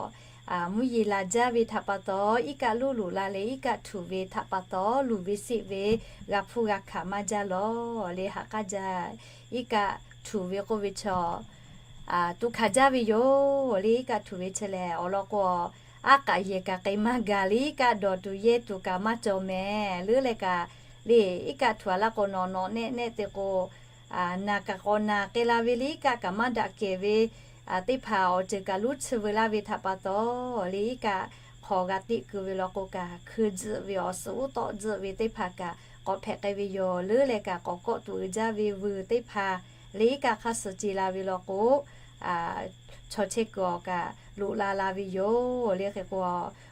mvuhˇ yeˬ laˬ jaˇ ve htaꞈ pa taw, iˉ kaˆ luˉ loꞈ la leh iˉ kaˆ htuꞈ ve htaꞈ pa taw, luˬ ve siˆ ve g'a hpuˇ g'a hkanˍ maˇ jaˇ lawˬ le, haꞈ k'aˉ jaˇ. Iˉ kaˆ htuꞈ ve k'oˆ ve chaw tuꞈ hkanˍ jaˇ ve yoˬ le. Iˉ kaˆ htuꞈ ve chi lehˬ awˬ lawn k'o, aˉ k'aꞈ yehˬ kaꞈ k'ai maˇ gaˬ le, iˉ kaˆ dawˬ tuˬ yehˇ tuˬ kaꞈ maˇ cawˬ mehˍ. Leuˉ leh kaꞈ le, iˉ kaˆ htuꞈ a laˇ k'o nawˬ nawˬ nehˆ nehˆ te k'o, naˬ kaꞈ k'awꞈ naˬ k'ai la ve le, iˉ kaˆ kaꞈ maˇ daꞈ kehˬ ve teˇ hpaˍ awˬ ceuˬ kaꞈ luˉ chi veuˬ laˇ ve htaꞈ pa taw le, iˉ kaˆ hk'aw g'a teˆ keu ve law k'o kaꞈ, hkui tzuhˆ ve awˬ suhˍ uˉ tawˆ tzuhˆ ve teˇ hpaˍ kaꞈ k'awꞈ hpehꞈ k'ai ve yoˬ. Leuˉ leh kaꞈ k'awꞈ kawˆ tuˬ uiˍ jaˇ ve vuiˬ teˇ hpaˍ le, iˉ kaˆ hk'aˇ suh ce la ve law k'o, chaw chehˇ kuiˬ awˬ kaꞈ loꞈ la la ve yoˬ le. Hk'e k'o,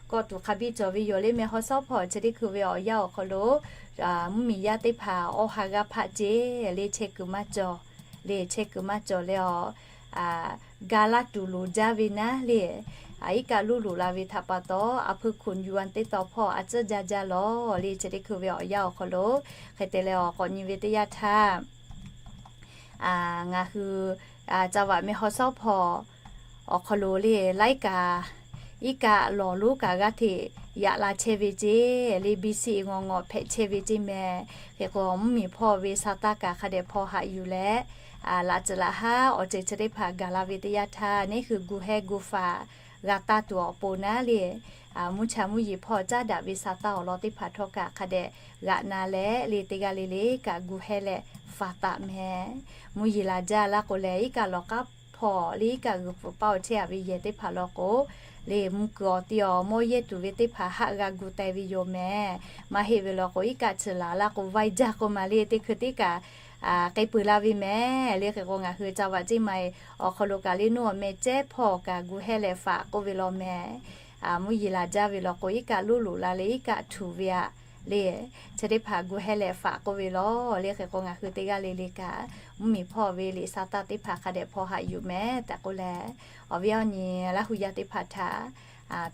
kawˆ tuˬ hk'a biˇ cawˬ ve yoˬ le. แม่ฮ่องสอน hpawˇ chi teˇ hkui ve awˬ yanˇ awˬ hk'aw lo mvuhˇmiˬ yaˇ teˇ hpaˍ awˇ ha g'aˇ hpaˆ ceˇ le, chehˇ kuiˬ maˇ cawˬ le, chehˇ kuiˬ maˇ cawˬ leh awˬ ga laˇ tuˬ loˍ jaˇ ve naˉ le, iˉ kaˆ luˉ loꞈ la ve htaꞈ pa taw, อำเภอขุนยวม teˇ taw hpawˇ a tcuhˉ jaˇ jaˇ lawˬ le. Chi teˇ hkui ve awˬ yanˇ awˬ hk'aw lo hk'e te leh awˬ k'awꞈ nyi ve teˇ yanˇ htaˇ, ngaˬ hui จังหวัดแม่ฮ่องสอน hpawˇ awˬ hk'aw lo le, laiˉ kaꞈ iˉ kaˆ lawˬ lonˉ kaꞈ g'aˇ hteꞈ yaꞈ la chehˇ ve ceˇ le, biˇ siˆ ngawˬ ngawˬ hpehꞈ chehˇ ve ceˇ mehˍ. Hk'e k'o, mvuhˇmiˬ hpawˇ ve sa taˇ kaꞈ hk'a dehꞈ hpaw haꞈ yuˬ leh, laꞈ tcuhˍ laꞈ haˉ awˬ ceuˬ chi teˇ hpaˍ gaˬ la ve teˇ yanˇ htaˇ, neˇ hui gu hehˇ gu faˍ g'a taˇ tuˬ awˬ pon naˉ le, mvuhˇ cha mvuhˇ yeˬ hpawˇ caˉ daꞈ ve sa taˇ awˬ lawn teˇ hpaˍ htawˇ kaꞈ hk'a dehꞈ g'aꞈ na leh le, teˇ g'aˇ le le kaꞈ gu hehˇ leh faˍ taˍ mehˍ. Mvuhˇ yeˬ laˬ jaˇ laˇ k'o lehˬ, iˉ kaˆ lawˬ k'aˉ hpawˇ le, iˉ kaˆ g'uiˬ pfuhˍ paˇ awˬ chehˇ a ve yehˬ teˇ hpaˍ law k'o le, mvuhˇ kuiˬ awˬ te awˬ mawˇ yehˇ tuˬ ve teˇ hpaˍ haˆ g'a gu teh ve yoˬ mehˍ. Maˇ heˆ ve law k'o, iˉ kaˆ chi laˬ laˇ k'o vaiˇ jaˇ k'oˆ ma le, teˇ hkui teˇ kaꞈ k'ai peuˬ la ve mehˍ le. Hk'e k'o, ngaˬ hui จังหวัดเชียงใหม่ awˬ hk'aw lo kaꞈ le, nuˇ awˬ meh cehˉ hpawˇ kaꞈ gu hehˇ leh faˍ k'oˆ ve law mehˍ. Mvuhˇ yeˬ laˬ jaˇ ve law k'o, iˉ kaˆ luˉ loꞈ la leh iˉ kaˆ htuꞈ ve aꞈ le, chi teˇ hpaˍ gu hehˉ leh faꞈ k'oˆ ve lawˬ le. Hk'e k'o ngaˬ hui teˇ g'aˇ le le kaꞈ mvuhˇmiˬ hpawˇ ve liꞈ sa taˇ teˇ hpaˍ hk'a dehꞈ hpaw haꞈ yuˬ meh tehꞈ k'oˆ leh, awˬ viˉ awˬ nyi Laˇ hu yaˇ teˇ hpaˍ htaꞈ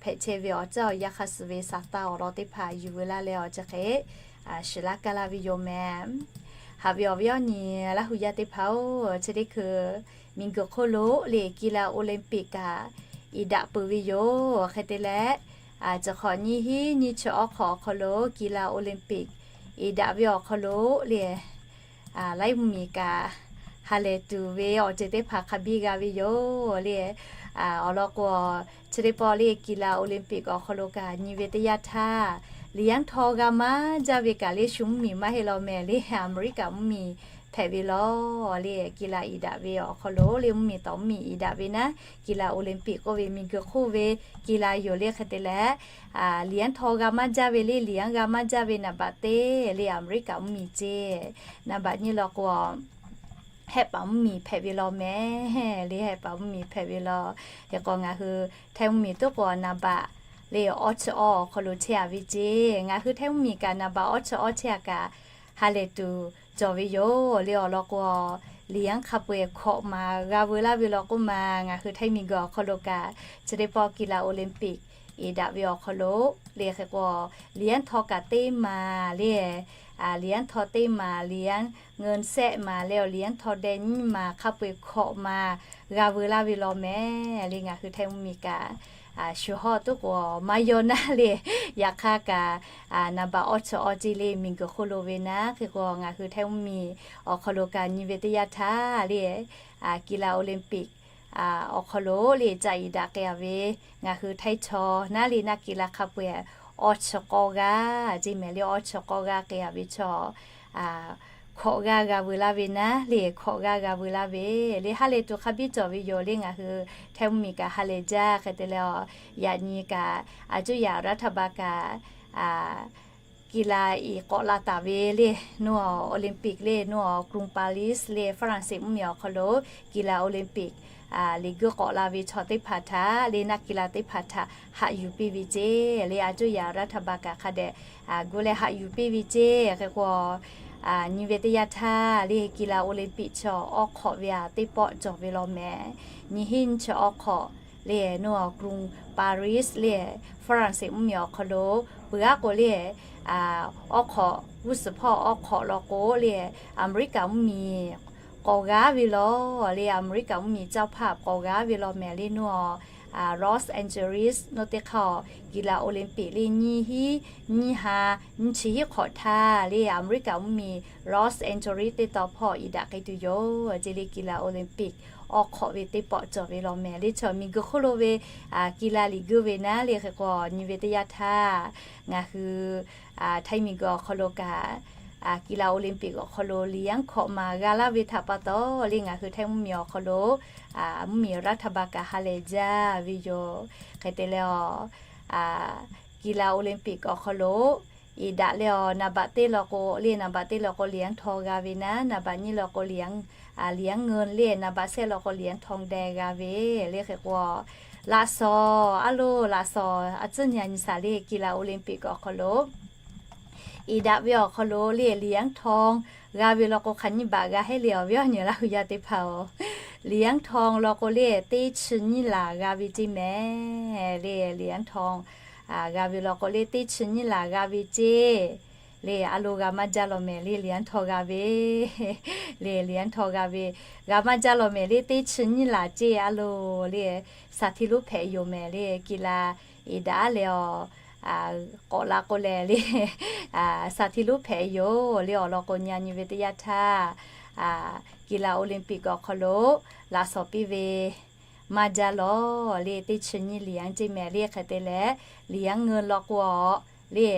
hpehꞈ chehˇ ve awˬ ceuˬ awˬ yanˇ hk'a suh ve sa taˇ awˬ lawn teˇ hpaˍ yuˬ veu laˇ leh awˬ ceuˬ hk'e shiˍ laˇ kaˇ laˇ ve yoˬ meh. Haꞈ ve awˬ viˉ awˬ nyi Laˇ hu yaˇ teˇ hpaˍ-oˬ, chi teˇ hkui miˬguiˬ hk'oˆ lo le กีฬาโอลิมปิก kaꞈ iˍ daꞈ peuˬ ve yoˬ. Hk'e te leh, chi hk'awꞈ nyiˇ hinˉ nyiˇ chi awˬ hk'awꞈ awˬ hk'aw lo กีฬาโอลิมปิก iˍ daꞈ ve awˬ hk'aw lo le, laiˉ mvuhˇmiˬ kaꞈ ha lehˬ tuˬ ve awˬ ceuˬ teˇ hpaˍ hk'a biˇ g'a ve yoˬ le. Awˬ lawn k'o, chi teˇ pawˆ le กีฬาโอลิมปิก awˬ hk'aw lo kaꞈ nyi ve teˇ yanˇ htaˇ, liꞈ yaˇ htaw g'a maˇ jaˇ ve kaꞈ le shu mvuhˇmiˬ maˇ heˆ law meh le, Aˍmeˍriˆkaˍ mvuhˇmiˬ hpehꞈ ve lawˬ le. กีฬา iˍ daꞈ ve awˬ hk'aw lo le mvuhˇmiˬ tawˍ mvuhˇmiˬ iˍ daꞈ ve naˉ, กีฬาโอลิมปิก k'oˆ ve miˬguiˬ hk'oˆ ve กีฬา yoˬ le. Hk'e te leh, liꞈ yaˇ htaw g'a maˇ jaˇ ve le, liꞈ yaˇ g'a maˇ jaˇ ve naˍ baꞈ teˇ le Aˍmeˍriˆkaˍ mvuhˇmiˬ ceˇ, naˍ baꞈ nyiˇ law k'o, Hehˆ paˍ mvuhˇmiˬ hpehꞈ ve law meh le, Hehˆ paˍ mvuhˇmiˬ hpehꞈ ve law. Hk'e k'o ngaˬ hui Htaiˇ mvuhˇmiˬ tuˉ k'o naˍ baꞈ le awˇ chi awˇ awˬ hk'aw lo chehˇ a ve ceˇ. Ngaˬ hui Htaiˇ mvuhˇmiˬ kaꞈ naˍ baꞈ awˇ chi awˇ chehˇ a kaꞈ ha lehˬ tuˬ cawˬ ve yoˬ le. Awˬ lawn k'o, liꞈ yaˇ hk'a peu-eˬ hkawꞈ maˍ g'a veu laˇ ve law k'oˆ ma, ngaˬ hui Htaiˇ miˬguiˬ awˬ hk'aw lo kaꞈ chi teˇ pawˆ กีฬาโอลิมปิก iˍ daꞈ ve awˬ hk'aw lo le. Hk'e k'o, liꞈ yaˇ htaw kaꞈ teˇ maˍ le, liꞈ yaˇ htaw teˇ maˍ, liꞈ yaˇ เงิน sehˆ maˍ le, awˬ liꞈ yaˇ htaw deh nyiˇ maˍ hk'a peu-eˬ hkawꞈ maˍ g'a veu laˇ ve law meh le. Ngaˬ hui Htaiˇ mvuhˇmiˬ kaꞈ shu hawˇ tuˉ k'o maˇ yaw naˉ le, yaꞈ hk'aˇ kaꞈ naˍ baꞈ awˇ chi awˇ ceˇ le miˬguiˬ hk'oˆ lo ve naˉ. Hk'e k'o ngaˬ hui Htaiˇ mvuhˇmiˬ awˬ hk'aw lo kaꞈ nyi ve teˇ yanˇ htaˇ le, กีฬาโอลิมปิก awˬ hk'aw lo le ca iˍ daꞈ k'ai a ve ngaˬ hui Htaiˇ chaw naˉ le naˆ กีฬา hk'a peu-eˬ awˇ chi k'awˇ g'aˇ ceˇ meh le, awˇ chi k'awˇ g'aˇ k'ai a ve chaw hkawꞈ g'aˇ g'a veu laˇ ve naˉ le, hkawꞈ g'aˇ g'a veu laˇ ve le. Ha lehˬ tuˬ hk'a biˇ cawˬ ve yoˬ le. Ngaˬ hui Htaiˇ mvuhˇmiˬ kaꞈ ha lehˬ jaˇ. Hk'e te leh, yaꞈ nyi kaꞈ a cuˇ yaꞈ รัฐบาล kaꞈ กีฬา iˍ k'awꞈ la taˍ ve le, naw Olympic le, naw กรุงปารีส le, France mvuhˇmiˬ awˬ hk'aw lo กีฬา Olympic liꞈ guiˇ k'awꞈ la ve chaw teˇ hpaˍ htaꞈ le naˆ กีฬา teˇ hpaˍ htaꞈ haꞈ yuˬ piˇ ve ceˇ le. A cuˇ yaꞈ รัฐบาล kaꞈ hk'a dehꞈ gu leh haꞈ yuˬ piˇ ve ceˇ. Hk'e k'o, nyi ve teˇ yanˇ htaˇ le กีฬา Olympic chaw awˇ hk'awꞈ ve a teˇ pawˆ cawˬ ve law meh. Nyiˇ hinˉ nyiˇ chi awˇ hk'awꞈ le, naw กรุงปารีส le, France mvuhˇmiˬ awˬ hk'aw lo peuˬ aˉ k'o le, awˇ hk'awꞈ g'uˇ suhˍ hpawˇ awˇ hk'awꞈ law k'o le, Aˍmeˍriˆkaˍ mvuhˇmiˬ k'awꞈ g'aˇ ve law le, Aˍmeˍriˆkaˍ mvuhˇmiˬ เจ้าภาพ k'awꞈ g'aˇ ve law meh le. Naw Los Angeles naw teˇ hk'aˇ กีฬา Olympic le nyiˇ hinˉ nyiˇ ha nyiˇ chi hiˉ hk'awꞈ htaˇ le, Aˍmeˍriˆkaˍ mvuhˇmiˬ Los Angeles teˇ taw hpawˇ iˍ daꞈ k'ai tuˬ yoˬ ceˇ le. กีฬา Olympic awˇ hk'awꞈ ve teˇ pawˆ cawˬ ve law meh le. Chaw miˬguiˬ hk'oˆ lo ve กีฬา liꞈ guiˇ ve naˉ le. Hk'e k'o nyi ve teˇ yanˇ htaˇ ngaˬ hui Htaiˇ miˬguiˬ awˬ hk'aw lo kaꞈ กีฬา Olympic awˬ hk'aw lo liꞈ yaˇ hkawꞈ maˍ g'a laˇ ve htaꞈ pa taw le, ngaˬ hui Htaiˇ mvuhˇmiˬ awˬ hk'aw lo mvuhˇmiˬ รัฐบาล kaꞈ ha lehˬ jaˇ ve yoˬ. Hk'e te leh, กีฬา Olympic awˬ hk'aw lo iˍ daꞈ leh awˬ, naˍ baꞈ teˇ law k'o le, naˍ baꞈ teˇ law k'o liꞈ yaˇ htaw g'a ve naˉ, naˍ baꞈ nyiˇ law k'o liꞈ yaˇ เงิน le, naˍ baꞈ sehˆ law k'o liꞈ yaˇ ทองแดง g'a ve le. Hk'e k'o, laꞈ shawˍ, aˉ loˇ laꞈ shawˍ a tcuhˉ nyi a nyi shaˍ le, กีฬา Olympic awˬ hk'aw lo iˍ daꞈ ve awˬ hk'aw lo le liꞈ yaˇ htaw g'a ve law k'o hk'aˬ nyiˇ baꞈ g'a heˆ le. Awˬ viˉ awˬ nyi Laˇ hu yaˇ teˇ hpaˍ-oˬ, liꞈ yaˇ htaw law k'o le teˇ chi nyiˇ laˬ g'a ve ceˇ meh le. Liꞈ yaˇ htaw g'a ve law k'o le teˇ chi nyiˇ laˬ g'a ve ceˇ le. A loˍ g'a maˇ jaˇ law meh le, liꞈ yaˇ htaw g'a ve le, liꞈ yaˇ htaw g'a ve g'a maˇ jaˇ law meh le, teˇ chi nyiˇ laˬ ceˇ a loˍ le. Shaˍ htiˇ lonˉ hpehꞈ yoˬ meh le. กีฬา iˍ daꞈ leh awˬ, k'awꞈ la k'o leh le, shaˍ htiˇ lonˉ hpehꞈ yoˬ le. Awˬ lawn k'o nyi a nyi ve teˇ yanˇ htaˇ กีฬา Olympic awˬ hk'aw lo laꞈ shawˍ piˇ ve maˇ jaˇ law le, teˇ chi nyiˇ liꞈ yaˇ ceˇ meh le. Hk'e te leh, liꞈ yaˇ เงิน law k'o le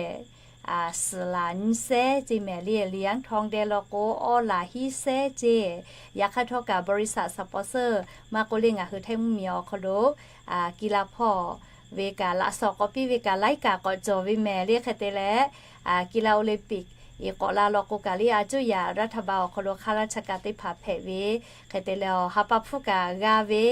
suhˍ laˬ nyiˇ sehˉ ceˇ meh le. Liꞈ yaˇ htaw deh law k'o awˇ laˬ hiˉ sehˉ ceˇ. Yaꞈ hk'aˇ htawˇ kaꞈ บริษัท สปอนเซอร์ maˇ k'oˆ le ngaˬ hui Htaiˇ mvuhˇmiˬ awˬ hk'aw lo กีฬา hpawˇ ve kaꞈ laꞈ shawˍ k'awꞈ piˇ ve kaꞈ laiˉ kaꞈ k'awꞈ cawˬ ve meh le. Hk'e te leh, กีฬา Olympic iˍ k'awꞈ la law k'o kaꞈ le, a cuˇ yaꞈ รัฐบาล awˬ hk'aw lo hk'a laˇ cha kaꞈ teˇ hpaˍ hpehꞈ ve, hk'e te leh awˬ ha pa hpfuhˇ kaꞈ g'a ve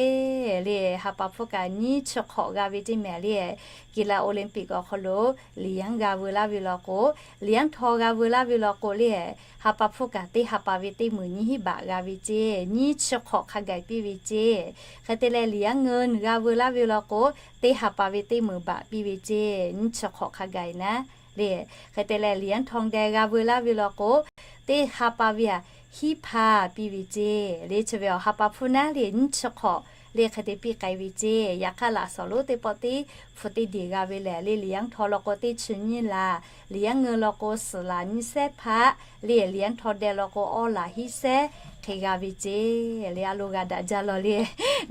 le, ha pa hpfuhˇ kaꞈ nyiˇ chi hk'awꞈ g'a ve ceˇ mehˍ le. กีฬาโอลิมปิก awˬ hk'aw lo liꞈ yaˇ g'a veu laˇ ve law k'o, liꞈ yaˇ htaw g'a veu laˇ ve law k'o le, ha pa hpfuhˇ kaꞈ teˇ ha pa ve teˇ meunˍ nyiˇ hinˉ baꞈ g'a ve ceˇ, nyiˇ chi hk'awꞈ hk'a gaˬ piˇ ve ceˇ. Hk'e te leh liꞈ yaˇ เงิน g'a veu laˇ ve law k'o, teˇ ha pa ve teˇ meunˍ baꞈ piˇ ve ceˇ, nyiˇ chi hk'awꞈ hk'a gaˬ naˉ le. Hk'e te leh liꞈ yaˇ ทองแดง g'a veu laˇ ve law k'o, teˇ ha pa ve aꞈ hiˉ hpaˇ piˇ ve ceˇ le. Chi ve awˬ ha pa hpfuhˇ naˉ le nyiˇ chi hk'awꞈ le hk'e te piˇ k'ai ve ceˇ. Yaꞈ hk'aˇ laꞈ shawˍ lonˉ teˇ pawˆ teˇ hpu teˇ deˬ g'a ve lehˬ le, liꞈ yaˇ htaw law k'o teˇ chi nyiˇ laˬ, liꞈ yaˇ เงิน law k'o suhˍ laˬ nyiˇ sehˉ hpaˆ le, liꞈ yaˇ ทองแดง law k'o awˇ laˬ hiˉ sehˉ hk'e g'a ve ceˇ le. A lo g'a daꞈ jaˇ law le.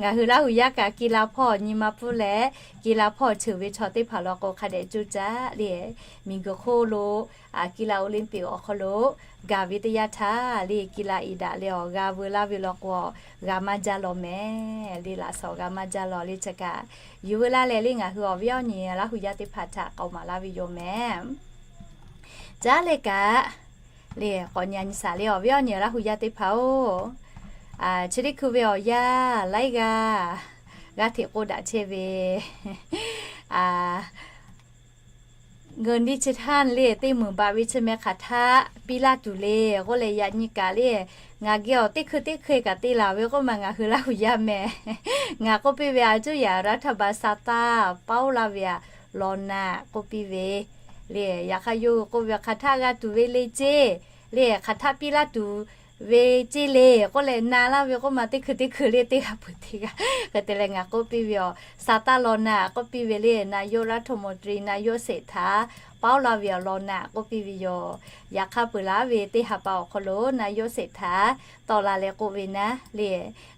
Ngaˬ hui Laˇ huˍ yaˇ kaꞈ กีฬา hpawˇ nyi ma pfuhˇ leh, กีฬา hpawˇ cheuˬ ve chaw teˇ hpaˍ law k'o hk'a dehꞈ coˇ caˆ le, miˬguiˬ hk'oˆ lo กีฬาโอลิมปิก awˬ hk'aw lo gaˬ ve teˇ yanˇ htaˇ le, กีฬา iˍ daꞈ leh awˬ g'a veu laˇ ve law k'o, g'a maˇ jaˇ law mehˍ le, laꞈ shawˍ g'a maˇ jaˇ law le. Chi kaꞈ yuˬ veu laˇ leh le, ngaˬ hui awˬ viˉ awˬ nyi Laˇ huˍ yaˇ teˇ hpaˍ htaꞈ k'aoˍ maˍ laˇ ve yoˬ mehˍ. Caˉ leh kaꞈ le, k'awꞈ nyi a nyi shaˍ le, awˬ viˉ awˬ nyi Laˇ huˍ yaˇ teˇ hpaˍ-oˬ, chi teˇ hkui ve awˬ yanˇ laiˉ g'aˇ g'a hteꞈ k'oˆ daꞈ chehˇ ve เงินดิจิทัล le, teˇ meunˍ baꞈ ve chi meh hk'aˬ htaˆ piˇ laˇ tuˬ le k'oˆ leh, yaꞈ nyi kaꞈ le, ngaˬ geh awˬ teˇ hkui teˇ hkui kaꞈ te laˬ ve k'oˆ ma, ngaˬ hui Laˇ huˍ yaˇ mehˍ. Ngaˬ k'oˆ piˇ ve a cuˇ yaꞈ รัฐบาล saˍ taˇ paoˉ laˇ ve aꞈ law naꞈ k'oˆ piˇ ve le. Yaꞈ hk'aˇ yawˇ hui k'oˆ ve, hk'aˬ htaˆ g'a tuˬ ve le ceˇ le, hk'aˬ htaˆ piˇ laˇ tuˬ ve ceˇ le k'oˆ leh na laˇ ve k'oˆ ma, teˇ hkui teˇ hkui le teˇ g'aˇ peuˬ teˇ g'aˇ. Hk'e te leh ngaˬ k'oˆ piˇ ve yoˬ, saˍ taˇ law naꞈ k'oˆ piˇ ve le, นายกรัฐมนตรี นายกเศรษฐา paoˉ laˇ ve aꞈ law naꞈ k'oˆ piˇ ve yoˬ. Yaꞈ hk'aˇ peuˬ laˇ ve teˇ ha pa awˬ hk'aw lo นายกเศรษฐา tawˆ la leh k'oˆ ve naˉ le,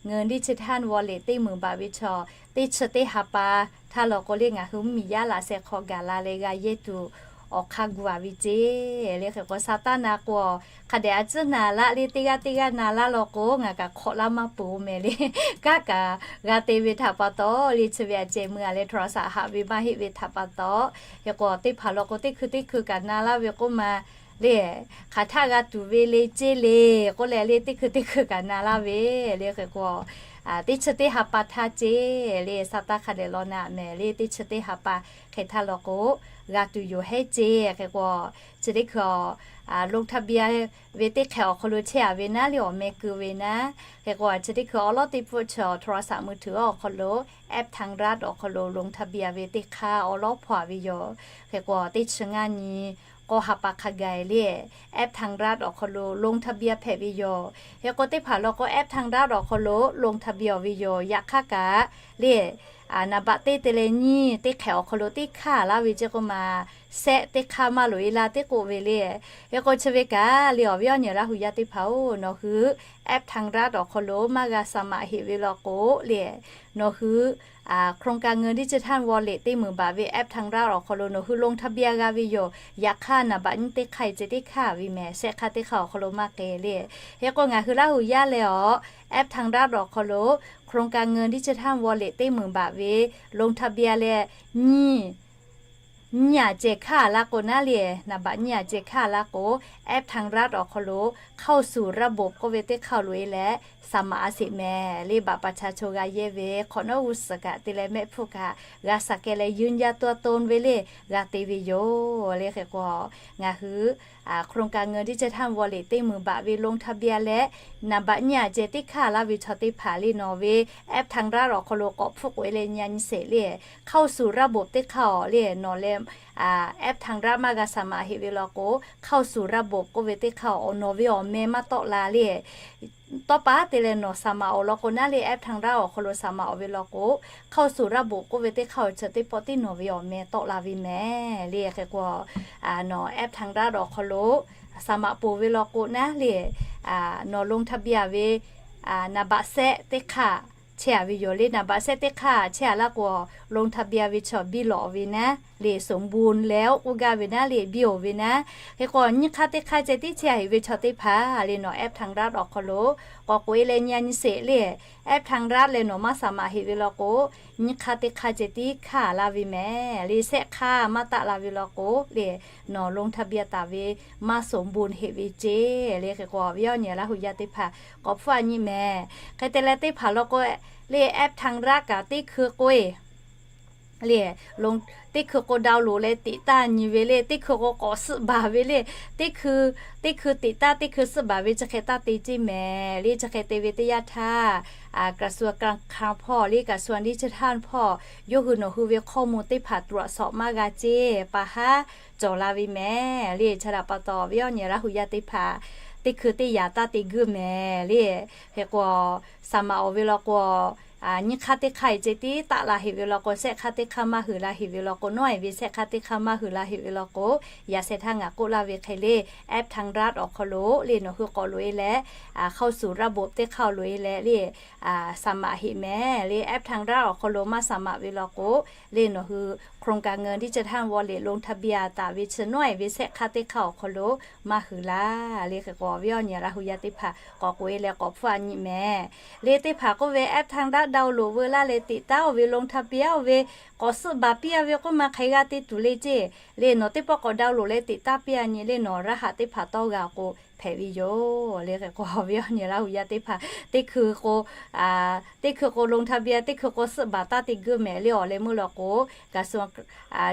เงินดิจิทัล wallet teˇ meunˍ baꞈ ve chaw teˇ chi teˇ ha pa htaˇ law k'o le, ngaˬ hui mvuhˇmiˬ yaˇ laꞈ sheh hk'aw gaˬ la leh g'a yehˇ tuˬ awˬ hk'aˇ gu a ve ceˇ le. Hk'e k'o saˍ taˇ na k'o, hk'a dehꞈ a cuˉ na laˇ le, teˇ g'aˇ teˇ g'aˇ na laˇ law k'o, ngaˬ kaꞈ hk'awꞈ laˇ maˇ peuˬ-oˬ mehˍ le. Kanˉ kaꞈ g'a te ve htaꞈ pa taw le, chi ve aꞈ ceh mui a leh โทรศัพท์ haꞈ ve maˇ heˆ ve htaꞈ pa taw, hk'e k'o teˇ hpaˍ law k'o teˇ hkui teˇ hkui kaꞈ na laˇ ve k'oˆ ma le, hk'aˬ htaˆ g'a tuˬ ve le ceˇ le k'oˆ leh le, teˇ hkui teˇ hkui kaꞈ na laˇ ve le. Hk'e k'o teˇ chi teˇ ha pa htaˇ ceˇ le, saˍ taˇ hk'a dehꞈ law naꞈ mehˍ le, teˇ chi teˇ ha pa hk'e htaˇ law k'o, g'a tuˬ yoˬ heˉ ceˇ. Hk'e k'o chi teˇ hkui ลงทะเบียน ve teˇ hk'e awˬ hk'aw lo chehˇ a ve naˉ le, awˬ meh keu ve naˉ. Hk'e k'o chi teˇ hkui awˉ lawˉ teˇ pfuhˇ chi โทรศัพท์มือถือ awˬ hk'aw lo แอปทางรัฐ awˬ hk'aw lo ลงทะเบียน ve teˇ hk'aˇ awˉ lawˉ hpawˇ a ve yoˬ. Hk'e k'o teˇ chi ngaˇ nyi k'awˇ ha pa hk'a gaˬ le, แอปทางรัฐ awˬ hk'aw lo ลงทะเบียน hpehꞈ ve yoˬ. Hk'e k'o teˇ hpaˍ law k'o แอปทางรัฐ awˬ hk'aw lo ลงทะเบียน a ve yoˬ. Yaꞈ hk'aˇ kaꞈ le, naˍ baꞈ teˇ te leh nyiˇ teˇ hk'e awˬ hk'aw lo teˇ hk'aˇ laˇ ve ceˇ k'oˆ ma, sehˆ teˇ hk'aˇ maˇ loꞈ e la teˇ k'oˆ ve le. Hk'e k'o chi ve kaꞈ le, awˬ viˉ awˬ nyi Laˇ huˍ yaˇ teˇ hpaˍ-oˬ, nawˬ hui แอปทางรัฐ awˬ hk'aw lo maˇ g'a สมัคร heꞈ ve law k'o le, nawˬ hui โครงการเงินดิจิทัล wallet teˇ meunˍ baꞈ ve แอปทางรัฐ awˬ hk'aw lo nawˬ hui ลงทะเบียน g'a ve yoˬ. Yaꞈ hk'aˇ naˍ baꞈ nyiˇ teˇ hk'aˇ e ceh teˇ hk'aˇ ve mehˍ, sehˆ hk'aˇ teˇ hk'aˇ awˬ hk'aw lo maˇ k'e le. Hk'e k'o ngaˬ hui Laˇ huˍ yaˇ leh awˬ แอปทางรัฐ awˬ hk'aw lo โครงการเงินดิจิทัล wallet teˇ meunˍ baꞈ ve ลงทะเบียน leh nyiˇ nyiˇ aꞈ ceh hk'aˇ laˇ k'o naˉ le, naˍ baꞈ nyiˇ aꞈ ceh hk'aˇ laˇ k'o, แอปทางรัฐ awˬ hk'aw lo เข้าสู่ระบบ k'oˆ ve teˇ hk'aˇ loꞈ e leh สมัคร a sheˍ mehˍ le. Baꞈ pa cha cho g'a yehˇ ve hk'awꞈ nawˉ g'uˇ suhˍ kaꞈ te leh mehˆ hpfuhˇ kaꞈ g'a สแกน leh ยืนยันตัวตน ve le g'a te ve yoˬ le. Hk'e k'o ngaˬ hui โครงการเงินดิจิทัล wallet teˇ meunˍ baꞈ ve ลงทะเบียน leh naˍ baꞈ nyiˇ aꞈ ceh teˇ hk'aˇ laˇ ve chaw teˇ hpaˍ le nawˬ ve แอปทางรัฐ awˬ hk'aw lo k'awꞈ hpfuhˆ k'oꞈ e leh nyi a nyi sheˍ le เข้าสู่ระบบ teˇ hk'aˇ awˬ le nawˬ leh แอปทางรัฐ maˇ g'a สมัคร heꞈ ve law k'o, เข้าสู่ระบบ k'oˆ ve teˇ hk'aˇ awˬ nawˬ ve awˬ meh maˇ tawˆ la le. Tawˇ pa te leh nawˬ สมัคร awˬ lawn k'o naˉ le แอปทางรัฐ awˬ hk'aw lo สมัคร awˬ ve law k'o, เข้าสู่ระบบ k'oˆ ve teˇ hk'aˇ awˬ chi teˇ pawˆ tiˉ nawˬ ve awˬ meh tawˆ la ve mehˍ le. Hk'e k'o nawˬ แอปทางรัฐ awˬ hk'aw lo สมัคร ponˬ ve law k'o naˉ le nawˬ ลงทะเบียน ve naˍ baꞈ sehˆ teˇ hk'aˇ chehˇ a ve yoˬ le. Naˍ baꞈ sehˆ teˇ hk'aˇ chehˇ a laˇ k'o, ลงทะเบียน ve chaw biˇ lawꞈ ve naˉ le, สมบูรณ์แล้ว k'oˆ gaˇ ve naˉ le, biˇ oˬ ve naˉ. Hk'e k'o nyiˇ hk'aˇ teˇ hk'aˇ ceh tiˉ chehˇ a heꞈ ve chaw teˇ hpaˍ le nawˬ แอปทางรัฐ awˬ hk'aw lo k'awꞈ k'oꞈ e leh nyi a nyi sheˍ le. แอปทางรัฐ leh nawˬ maˇ สมัคร heꞈ ve law k'o, nyiˇ hk'aˇ teˇ hk'aˇ ceh tiˉ hkanˍ la ve mehˍ le. Shehˆ hk'aˇ maˇ taˆ la ve law k'o le, nawˬ ลงทะเบียน taˍ ve maˇ สมบูรณ์ heˆ ve ceˇ le. Hk'e k'o, awˬ viˉ awˬ nyi Laˇ hu yaˇ teˇ hpaˍ k'awꞈ hpfuhˇ a nyi mehˍ. Hk'e te leh teˇ hpaˍ law k'o le, app ไทยรัฐ kaꞈ teˇ hkui k'o e le, teˇ hkui k'o download leh teꞈ taˇ nyi ve le, teˇ hkui k'o k'awꞈ suhˆ baˬ ve le, teˇ hkui, teˇ hkui teꞈ taˇ, teˇ hkui suhˆ baˬ ve chi hk'e taˇ te ceˇ mehˍ le. Chi hk'e te ve teˇ yanˇ htaˇ, กระทรวงการคลัง hpawˇ le, กระทรวงดิจิทัล hpawˇ yawˇ hui nawˬ hui ve ข้อมูล teˇ hpaˍ ตรวจสอบ maˇ g'a ceˇ pa haˉ cawˬ la ve mehˍ le. Chi htaꞈ pa taw, awˬ viˉ awˬ nyi Laˇ hu yaˇ teˇ hpaˍ, teˇ hkui teˇ yaꞈ taˇ te guˇ mehˍ le. Hk'e k'o, saˍ maꞈ awˬ ve law k'o, nyiˇ hk'aˇ teˇ hk'aˇ e ceh tiˉ taˆ la heˆ ve law k'o, shehˆ hk'aˇ teˇ hk'aˇ maˇ hui la heˆ ve law k'o, nawˉ e ve shehˆ hk'aˇ teˇ hk'aˇ maˇ hui la heˆ ve law k'o, yaꞈ sheh htaˇ ngaˬ k'oˆ laˇ ve hk'e le, app ไทยรัฐ awˬ hk'aw lo le nawˬ hui k'awꞈ loꞈ e leh, เข้าสู่ระบบ teˇ hk'aˇ awˬ loꞈ e leh le, saˍ maꞈ heˆ mehˍ le. App ไทยรัฐ awˬ hk'aw lo maˇ saˍ maꞈ ve law k'o le, nawˬ hui โครงการเงินดิจิทัลวอลเล็ต ลงทะเบียน taˍ ve chi nawˉ e ve shehˆ hk'aˇ teˇ hk'aˇ awˬ hk'aw lo maˇ hui la le. Hk'e k'o, awˬ viˉ awˬ nyi Laˇ hu yaˇ teˇ hpaˍ k'awꞈ k'oꞈ e leh k'awꞈ hpfuhˇ a nyi mehˍ le. Teˇ hpaˍ k'oˆ ve app ไทยรัฐ download veu laˇ leh teꞈ taˉ oˇ ve ลงทะเบียน oˇ ve k'awꞈ suhˆ baˬ piˇ a ve k'oˆ ma hk'e g'a te tuˬ le ceˇ le. Nawˬ teˇ pawˆ k'awꞈ download leh teꞈ taˉ piˇ a nyi le, nawˬ รหัส teˇ hpaˍ tawˇ g'a k'o hpehꞈ ve yoˬ le. Hk'e k'o, awˬ viˉ awˬ nyi Laˇ hu yaˇ teˇ hpaˍ, teˇ hkui k'o, teˇ hkui k'o ลงทะเบียน, teˇ hkui k'o suhˆ baˬ taˇ te guˇ mehˍ le. Awˬ leh meuˇ law k'o, กระทรวง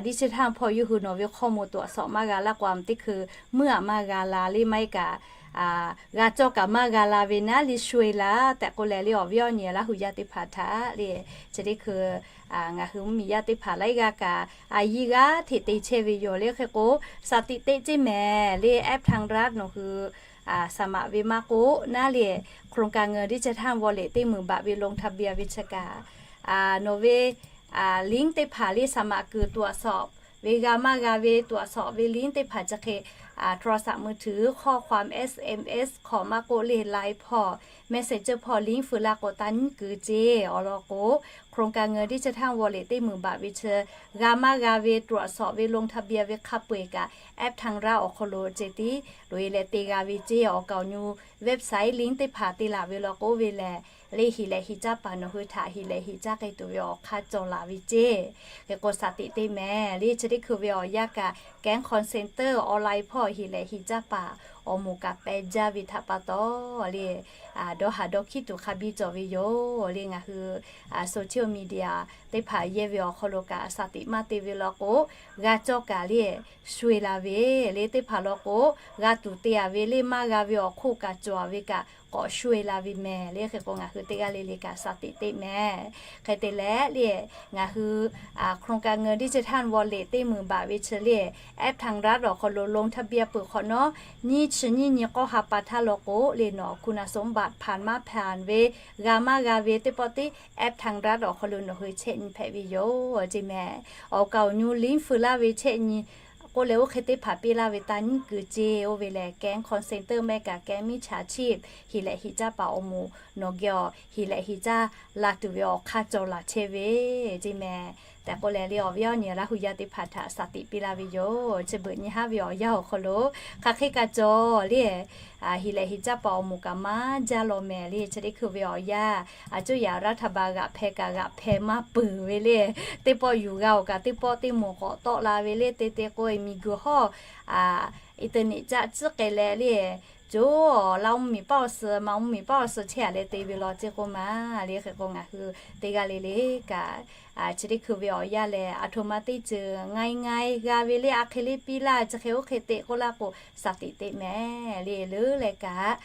ดิจิทัล hpawˇ yawˇ hui nawˬ ve ข้อมูล ตรวจสอบ maˇ g'a laˇ k'o, teˇ hkui meuˇ aꞈ maˇ g'a la le, maˇ heˆ kaꞈ g'a cawˇ kaꞈ maˇ g'a la ve naˉ le, sho e la tehꞈ k'oˆ leh le, awˬ viˉ awˬ nyi Laˇ hu yaˇ teˇ hpaˍ htaꞈ le, chi teˇ hkui ngaˬ hui mvuhˇmiˬ yaˇ teˇ hpaˍ laiˉ g'aˇ kaꞈ a yiˇ g'aˇ hteꞈ te chehˇ ve yoˬ le. Hk'e k'o, สถิติ ceˇ mehˍ le, app ไทยรัฐ nawˬ hui saˍ maꞈ ve maˇ k'oˆ naˉ le, โครงการเงินดิจิทัลวอลเล็ต teˇ meunˍ baꞈ ve ลงทะเบียน ve chi kaꞈ, nawˬ ve link teˇ hpaˍ le, saˍ maꞈ kuiˬ ตรวจสอบ ve g'a maˇ g'a ve ตรวจสอบ ve link teˇ hpaˍ chi hk'e โทรศัพท์มือถือ ข้อความ เอสเอ็มเอส hk'awꞈ maˇ k'oˆ le, Line hpawˇ, Messenger hpawˇ link feu laˇ k'o taˇ nyiˉ kuiˬ ceˇ. Awˬ lawn k'o, โครงการเงินดิจิทัลวอลเล็ต teˇ meunˍ baꞈ ve chi g'a maˇ g'a ve ตรวจสอบ ve ลงทะเบียน ve hk'a peu-eˬ kaꞈ app ไทยรัฐ awˬ hk'aw lo ceh tiˉ loꞈ e leh te g'a ve ceˇ. Awˬ kaoˬ nyu website link teˇ hpaˍ te laˬ ve law k'o ve lehˬ, le hiˍ lehˬ hiˍ caˇ paˍ nawˬ hui htaꞈ hiˍ lehˬ hiˍ caˇ k'ai tuˬ ve awˬ hk'aˇ cawˬ laˬ ve ceˇ. Hk'e k'o, สถิติ mehˍ le, chi teˇ hkui ve awˬ yanˇ kaꞈ, แก๊ง call center online hpawˇ hiˍ lehˬ hiˍ caˇ paˍ awˬ moˍ kaꞈ peh jaˇ ve htaꞈ pa taw le, dawˇ haˍ dawˇ hkiˉ tuˬ hk'a biˇ cawˬ ve yoˬ le. Ngaˬ hui social media teˇ hpaˍ yehˇ ve awˬ hk'aw lo kaꞈ สถิติ maˇ te ve law k'o, g'a cawˇ kaꞈ le, sho e la ve le. Teˇ hpaˍ law k'o, g'a tuˬ te a ve le, maˇ g'a ve awˬ hk'oˆ kaꞈ cawˬ a ve kaꞈ k'awꞈ sho e la ve mehˍ le. Hk'e k'o, ngaˬ hui teˇ g'aˇ le le kaꞈ สถิติ mehˍ. Hk'e te leh le, ngaˬ hui โครงการเงินดิจิทัลวอลเล็ต teˇ meunˍ baꞈ ve chi le, app ไทยรัฐ awˬ hk'aw lo ลงทะเบียน peuˬ hk'awꞈ nawˉ, nyiˇ chi nyiˇ nyi k'awˇ ha pa htaˇ law k'o le, nawˬ คุณสมบัติ ผ่าน maˇ ผ่าน ve, g'a maˇ g'a ve teˇ pawˆ tiˉ app ไทยรัฐ awˬ hk'aw lo nawˬ hui chehˇ nyi hpehꞈ ve yoˬ ceˇ mehˍ. Awˬ kaoˬ nyu link feu laˇ ve chehˇ nyi k'oˆ leh, oˇ hk'e teˇ hpaˍ piˇ laˇ ve taˇ nyiˉ kuiˬ ceˇ. Oˇ ve lehˬ, แก๊ง call center mehˍ kaꞈ แก๊งมิจฉาชีพ hiˍ lehˬ hiˍ caˇ paˍ awˬ moˍ nawˬ geh awˬ hiˍ lehˬ hiˍ caˇ la tuˬ ve awˬ hk'aˇ cawˬ laˬ chehˇ ve ceˇ mehˍ. Tehꞈ k'oˆ leh le, awˬ viˉ awˬ nyi Laˇ hu yaˇ teˇ hpaˍ htaꞈ สถิติ piˇ laˇ ve yoˬ. Chi beuꞈ nyi haˉ ve awˬ yanˇ awˬ hk'aw lo hk'aˬ hk'e kaꞈ cawˬ le, hiˍ lehˬ hiˍ caˇ paˍ awˬ moˍ kaꞈ maˇ jaˇ law mehˍ le. Chi teˇ hkui ve awˬ yanˇ, a coˇ yaꞈ รัฐบาล g'aꞈ hpeh kaꞈ g'aꞈ hpeh maˇ peuˬ ve le. Teˇ pawˆ yuˬ g'a awˬ kaꞈ teˇ pawˆ teˇ moˍ k'awꞈ tawˆ la ve le. Te te k'o, miˬguiˬ hawˇ internet caˆ tcuhˉ k'ai leh le, coˬ laˇ mvuhˇmiˬ paˇ awˬ suh, maˇ mvuhˇmiˬ paˇ awˬ suh chehˇ a leh te ve law ceˇ k'oˆ ma le. Hk'e k'o, ngaˬ hui teˇ g'aˇ le le kaꞈ, chi teˇ hkui ve awˬ yanˇ lehˬ, a htoꞈ ma teˇ ceuˬ ง่ายๆ g'a ve le, a hk'e le piˇ laˇ, chi hk'e oˇ hk'e te k'oˆ laˇ k'o, สถิติ mehˍ le. Leuˉ leh kaꞈ,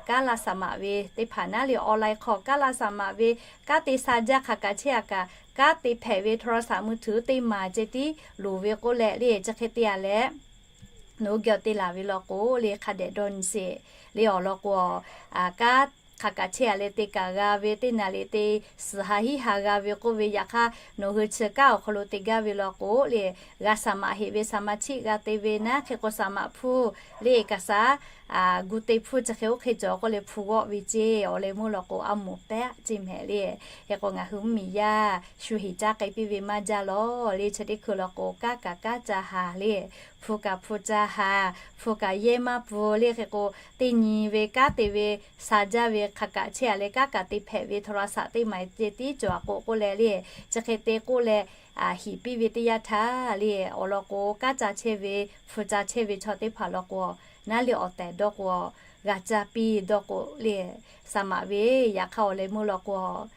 kanˉ laˇ สมัคร ve teˇ hpaˍ naˉ le, online hk'aw kanˉ laˇ สมัคร ve, kanˉ te sha jaˇ hk'aˬ kaꞈ chehˇ a kaꞈ, kanˉ te hpehꞈ ve โทรศัพท์มือถือ teˇ maˍ ceh tiˉ loˍ ve k'oˆ leh le, chi hk'e te a leh, nawˬ hui geh awˬ te laˬ ve law k'o le, hk'a dehꞈ dawˇ nyi sheˍ le. Awˬ lawn k'o, kanˉ hk'aˬ kaꞈ chehˇ a leh te kaꞈ g'a ve, teˇ naˍ riˍ te suhˍ ha hiˉ ha g'a ve k'oˆ ve, yaꞈ hk'aˇ nawˬ hui chi kanˉ awˬ hk'aw lo te gaˇ ve law k'o le, g'a สมัคร heˆ ve สมาชิก g'a te ve naˉ. Hk'e k'o, สมัคร hpfuhˇ le, e kaꞈ shaˍ, gu te hpfuhˇ chi hk'e oˇ hk'e cawˬ k'oˆ leh hpu g'awˆ ve ceˇ. Awˬ leh meuˇ law k'o, a moˍ pehˉ ceˇ mehˍ le. Hk'e k'o, ngaˬ hui mvuhˇmiˬ yaˇ shu hiˍ caˇ k'ai piˇ ve maˇ jaˇ law le. Chi teˇ hkui law k'o, kanˉ kaꞈ kanˉ ca haˍ le, hpu kaꞈ hpu ca haˍ, hpu kaꞈ yehˇ maˇ pfuhˇ le. Hk'e k'o, teˇ nyi ve kanˉ te ve sha jaˇ ve hk'aˬ kaꞈ chehˇ a leh, kanˉ kaꞈ te hpehꞈ ve โทรศัพท์ teˇ maˬ te tiˉ cawˬ a k'o k'oˆ leh le, chi hk'e te k'oˆ leh, hiˍ piˇ ve teˇ yanˇ htaˇ le, awˬ lawn k'o, kanˉ ca chehˇ ve, hpu ca chehˇ ve chaw teˇ hpaˍ law k'o, naˉ le awˬ tehˬ dawˇ k'o, g'a caˇ piˇ dawˇ k'o le, sha maꞈ ve, yaꞈ hk'aˇ awˬ leh meuˇ law k'o,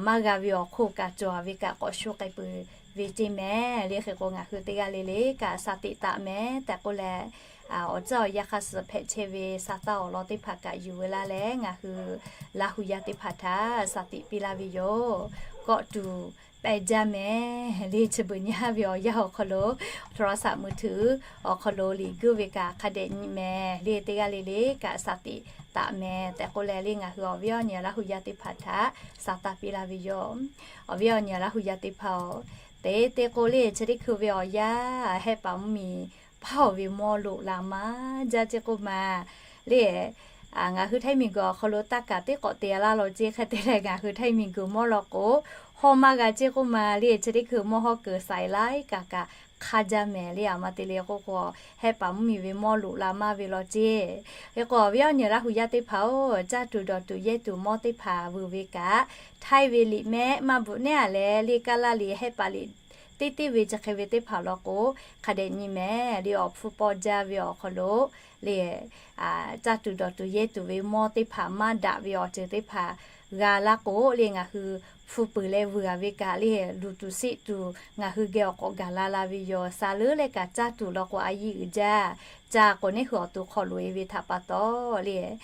maˇ g'a ve awˬ hk'oˆ kaꞈ cawˬ ve kaꞈ k'awꞈ shu k'ai peuˬ ve ceˇ mehˍ le. Hk'e k'o, ngaˬ hui teˇ g'aˇ le le kaꞈ sha tiꞈ taˍ mehˍ tehꞈ k'oˆ leh, awˬ tcuhˉ awˬ yanˇ hk'aˇ suh hpehꞈ chehˇ ve sha taˇ awˬ lawn teˇ hpaˍ kaꞈ yuˬ ve laˇ leh, ngaˬ hui Laˇ hu yaˇ teˇ hpaˍ htaꞈ sha tiꞈ piˇ laˇ ve yoˬ. Kawˆ tuˬ pehˇ jaˇ mehˍ le. Chi beuꞈ nyi haˉ ve awˬ yanˇ awˬ hk'aw lo โทรศัพท์มือถือ awˬ hk'aw lo liꞈ guˇ ve kaꞈ hk'a dehꞈ nyi mehˍ le. Teˇ g'aˇ le le kaꞈ sha tiꞈ taˍ mehˍ tehꞈ k'oˆ leh le, ngaˬ hui awˬ viˉ awˬ nyi Laˇ hu yaˇ teˇ hpaˍ htaꞈ sha taˇ piˇ laˇ ve yoˬ. Awˬ viˉ awˬ nyi Laˇ hu yaˇ teˇ hpaˍ-oˬ, teꞈ te k'o le, chi teˇ hkui ve awˬ yanˇ hehˆ paˍ mvuhˇ miˬ hpaˇ oˬ ve mawˇ loꞈ la maˇ jaˇ ceˇ k'oˆ ma le. Ngaˬ hui Htaiˇ miˬguiˬ awˬ hk'aw lo taˇ kaˍ teˇ k'awꞈ te laˇ law ceˇ. Hk'e te leh ngaˬ hui Htaiˇ miˬguiˬ mawˇ law k'o, hawˇ maˇ g'a ceˇ k'oˆ ma le. Chi teˇ hkui mawˇ hawˇ kuiˬ saiˍ laiˉ kaꞈ kaꞈ hk'aˇ jaˇ mehˍ le. A ma te le k'oˆ k'o, hehˆ paˍ mvuhˇ miˬ ve mawˇ loꞈ la maˇ ve law ceˇ. Hk'e k'o, awˬ viˉ awˬ nyi Laˇ hu yaˇ teˇ hpaˍ-oˬ, caˇ tuˬ dawˬ tuˬ yehˇ tuˬ mawˇ teˇ hpaˍ vuiˬ ve kaꞈ, Htaiˇ ve liꞈ mehˆ maˇ bvuhꞈ nehˉ a leh le, Kaˇlaˇ liꞈ hehˆ paˍ liꞈ teˇ teˇ ve chi hk'e ve teˇ hpaˍ law k'o, hk'a dehꞈ nyi mehˍ le. Awˬ hpfuhˇ pawˇ jaˇ ve awˬ hk'aw lo le, caˇ tuˬ dawˬ tuˬ yehˇ tuˬ ve mawˇ teˇ hpaˍ maˇ daꞈ ve awˬ ceuˬ teˇ hpaˍ g'a laˇ k'o le, ngaˬ hui hpu peuˬ leh vuiˬ a ve kaꞈ le, luˬ tuˬ siˆ tuˬ ngaˬ hui geh awˬ k'awꞈ gaˬ la la ve yoˬ. Sha leuˉ leh kaꞈ caˇ tuˬ law k'o, a yiˇ uiˍ jaˇ. Ca k'o, neˇ hui awˬ to hk'aw loꞈ e ve htaꞈ pa taw le,